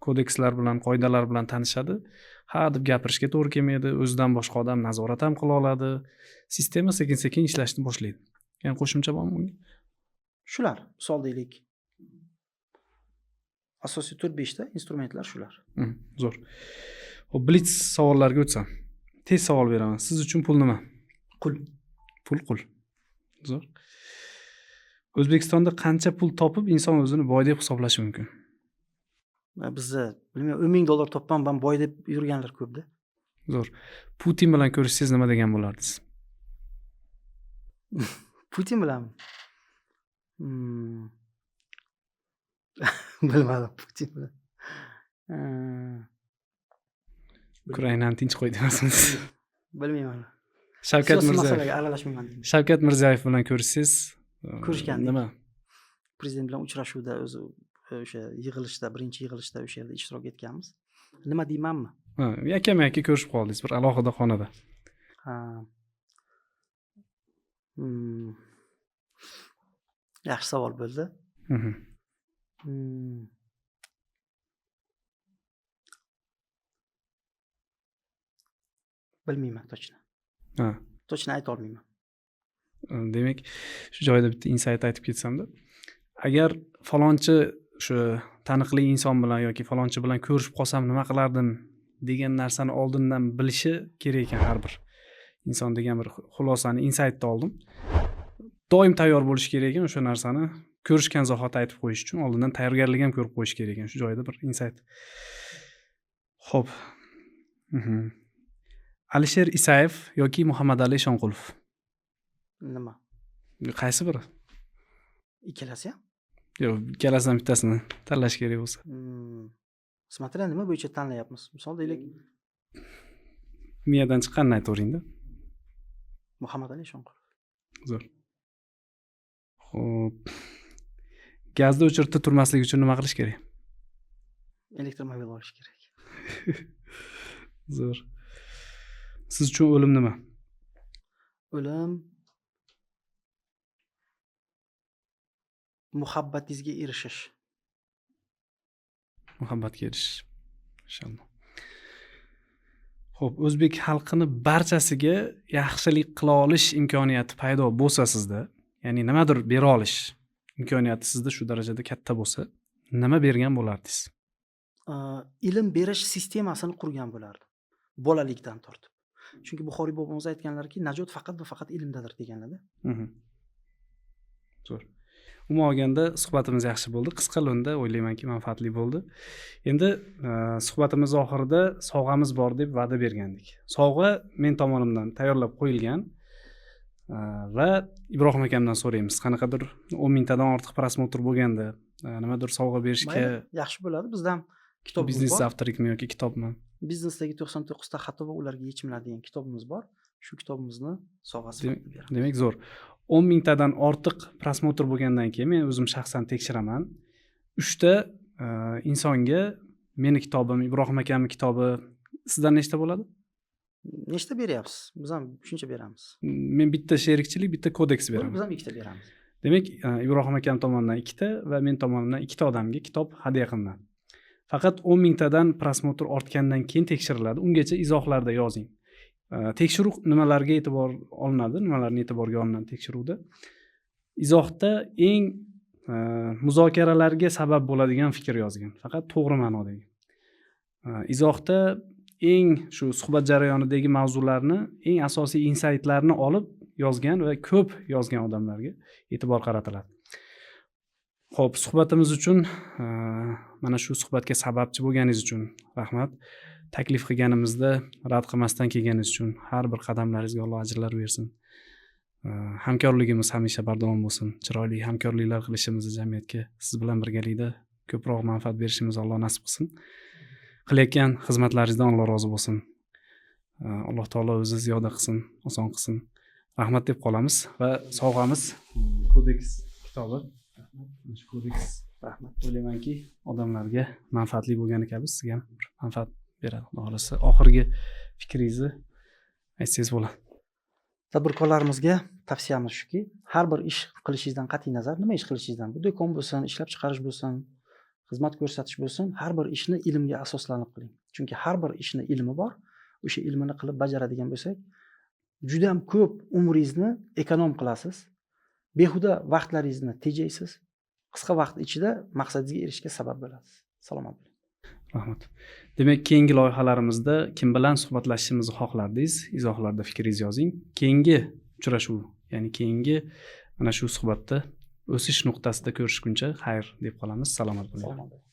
kodekslar bilan, qoidalar bilan tanishadi. Ha deb gapirishga to'g'ri kelmaydi, o'zidan boshqa odam nazorat ham qila oladi. Sistema sekin sekin ishlashni boshlaydi. Yana qo'shimcha bormi bunga? Shular, misol deylik, asosiy 4-5 ta instrumentlar shular. Zo'r. Xo'p, blitz savollarga o'tsam. Tez savol beraman. Siz uchun pul nima? Qul. Pul qul. Zo'r. O'zbekistonda qancha pul topib inson o'zini boy deb hisoblashi mumkin? Bizda, bilmayman, 10 ming dollar topman, man boy deb yurganlar ko'pda. Zo'r. Putin bilan ko'rishsangiz nima degan bo'lardingiz? Putin bilanmi? Bilmadim, Putin bilan. Ukrainani tinch qo'y demasmiz. Bilmayman. Shavkat Siyosiy Mirziyoyev. Masalaga aralashmayman deyman. Shavkat Mirziyoyev bilan ko'rishsangiz, Ko'rishgandik. nima? Prezident bilan uchrashuvda o'zi, o'sha yig'ilishda, birinchi yig'ilishda o'sha yerda ishtirok etganmiz. Nima deymanmi? Ha, yakama-yakka ko'rishib qoldingiz bir alohida xonada. Ha. Yaxshi savol bo'ldi. Bilmayman точно. Точно ayta olmayman. Demak, shu joyda bitta insight aytib ketsamda, agar falonchi, shu taniqli inson bilan yoki falonchi bilan ko'rishib qolsam nima qilardim degan narsani oldindan bilishi kerak ekan har bir inson degan bir xulosani, insightni oldim. Doim tayyor bo'lish kerak ekan, o'sha narsani ko'rishgan zahoti aytib qo'yish uchun oldindan tayyorgarlik ham ko'rib qo'yish kerak ekan. Shu joyda bir insight. Xo'p. Alisher Isayev yoki Muhammadali Eshonqulov? Nima? Qaysi biri? Ikkalasi ham? Yo'q, ikkalasidan bittasini tanlash kerak bo'lsa. Смотря nima bo'yicha tanlayapmiz. Misol deylik, Miyadan chiqqanini aytaveringda. Muhammadali Eshonqulov. Zo'r. Xo'p. Gazda очередь da turmaslik uchun nima qilish kerak? Elektromobil olish kerak. Zo'r. Siz uchun o'lim nima? O'lim muhabbatingizga erishish. Muhabbatga erishish. Inshaalloh. Xo'p, o'zbek xalqini barchasiga yaxshilik qila olish imkoniyati paydo bo'lsa sizda, ya'ni nimadir bera olish, Imkoniyati sizda shu darajada katta bo'lsa, nima bergan bo'lardingiz? Ilm berish sistemasini qurgan bo'lardim bolalikdan tortib. Chunki Buxoriy bobomiz aytganlarki, najot faqat va faqat ilmdadir deganlarda. Zo'r. Umuman olganda suhbatimiz yaxshi bo'ldi. Qisqa lo'nda o'ylaymanki, manfaatli bo'ldi. Endi suhbatimiz oxirida sovg'amiz bor deb va'da bergandik. Sovg'a men tomonimdan tayyorlab qo'yilgan va Ibrohim akamdan so'raymiz. Qanaqadir 10 mingtadan ortiq просмотр bo'lganda nimadir sovg'a berishga Mayli, yaxshi bo'ladi. Bizdan kitobimiz biznes bor. Завтрак mi yoki kitobmi? Biznesdagi 99 ta xato va ularga yechimlar degan kitobimiz bor. Shu kitobimizni sovg'a sifatida beramiz. Demak, zo'r. 10 mingtadan ortiq просмотр bo'lgandan keyin men o'zim shaxsan tekshiraman. 3 ta insonga meni kitobim, Ibrohim akamni kitobi, sizdan nechta bo'ladi? Nechta beryapsiz? Biz ham shuncha beramiz. Men bitta sherikchilik, bitta kodeks Bo'ldi, beraman. biz ham ikkita beramiz. Demak, Ibrohim akam tomonidan ikkita va men tomonimdan ikkita odamga kitob hadya qilinadi. Faqat 10 mingtadan просмотр ortgandan keyin tekshiriladi. Ungacha izohlarda yozing. Tekshiruv nimalarga e'tibor olinadi, nimalarni e'tiborga olinadi tekshiruvda? Izohda eng muzokaralarga sabab bo'ladigan fikr yozgan, faqat to'g'ri ma'nodagi. Izohda eng shu suhbat jarayonidagi mavzularni, eng asosiy insaytlarni olib yozgan va ko'p yozgan odamlarga e'tibor qaratiladi. Xo'p, suhbatimiz uchun, mana shu suhbatga sababchi bo'lganingiz uchun rahmat. Taklif qilganimizda rad qilmasdan kelganingiz uchun har bir qadamlaringizga Alloh ajrlar bersin. Hamkorligimiz hamisha bardavom bo'lsin. Chiroyli hamkorliklar qilishimizni, jamiyatga siz bilan birgalikda ko'proq manfaat berishimizni Alloh nasib qilsin. Qilayotgan xizmatlaringizdan Alloh rozi bo'lsin. Alloh taolo o'zi ziyoda qilsin, oson qilsin. Rahmat deb qolamiz va sovg'amiz Kodeks kitobi. Mana shu kodeks, Rahmat. o'ylaymanki, odamlarga manfaatli bo'lgani kabi sizga ham bir manfaat beradi, Xudo xohlasa. Oxirgi fikringizni aytsangiz bo'ladi. Tadbirkorlarimizga tavsiyamiz shuki, har bir ish qilishingizdan qat'iy nazar, nima ish qilishingizdan, bu do'kon bo'lsin, ishlab chiqarish bo'lsin, xizmat ko'rsatish bo'lsin, har bir ishni ilmga asoslanib qiling. Chunki har bir ishni ilmi bor. O'sha ilmini qilib bajaradigan bo'lsak, juda ham ko'p umringizni эконом qilasiz. Behuda vaqtlaringizni tejaysiz. Qisqa vaqt ichida maqsadingizga erishishga sabab bo'lasiz. Salomat bo'ling. Rahmat. Demak, keyingi loyihalarimizda kim bilan suhbatlashishimizni xohlardingiz? Izohlarda fikringizni yozing. Keyingi uchrashuv, ya'ni keyingi mana shu suhbatda o'sish nuqtasida ko'rishguncha xayr deb qolamiz. Salomat bo'ling. Salomat bo'ling.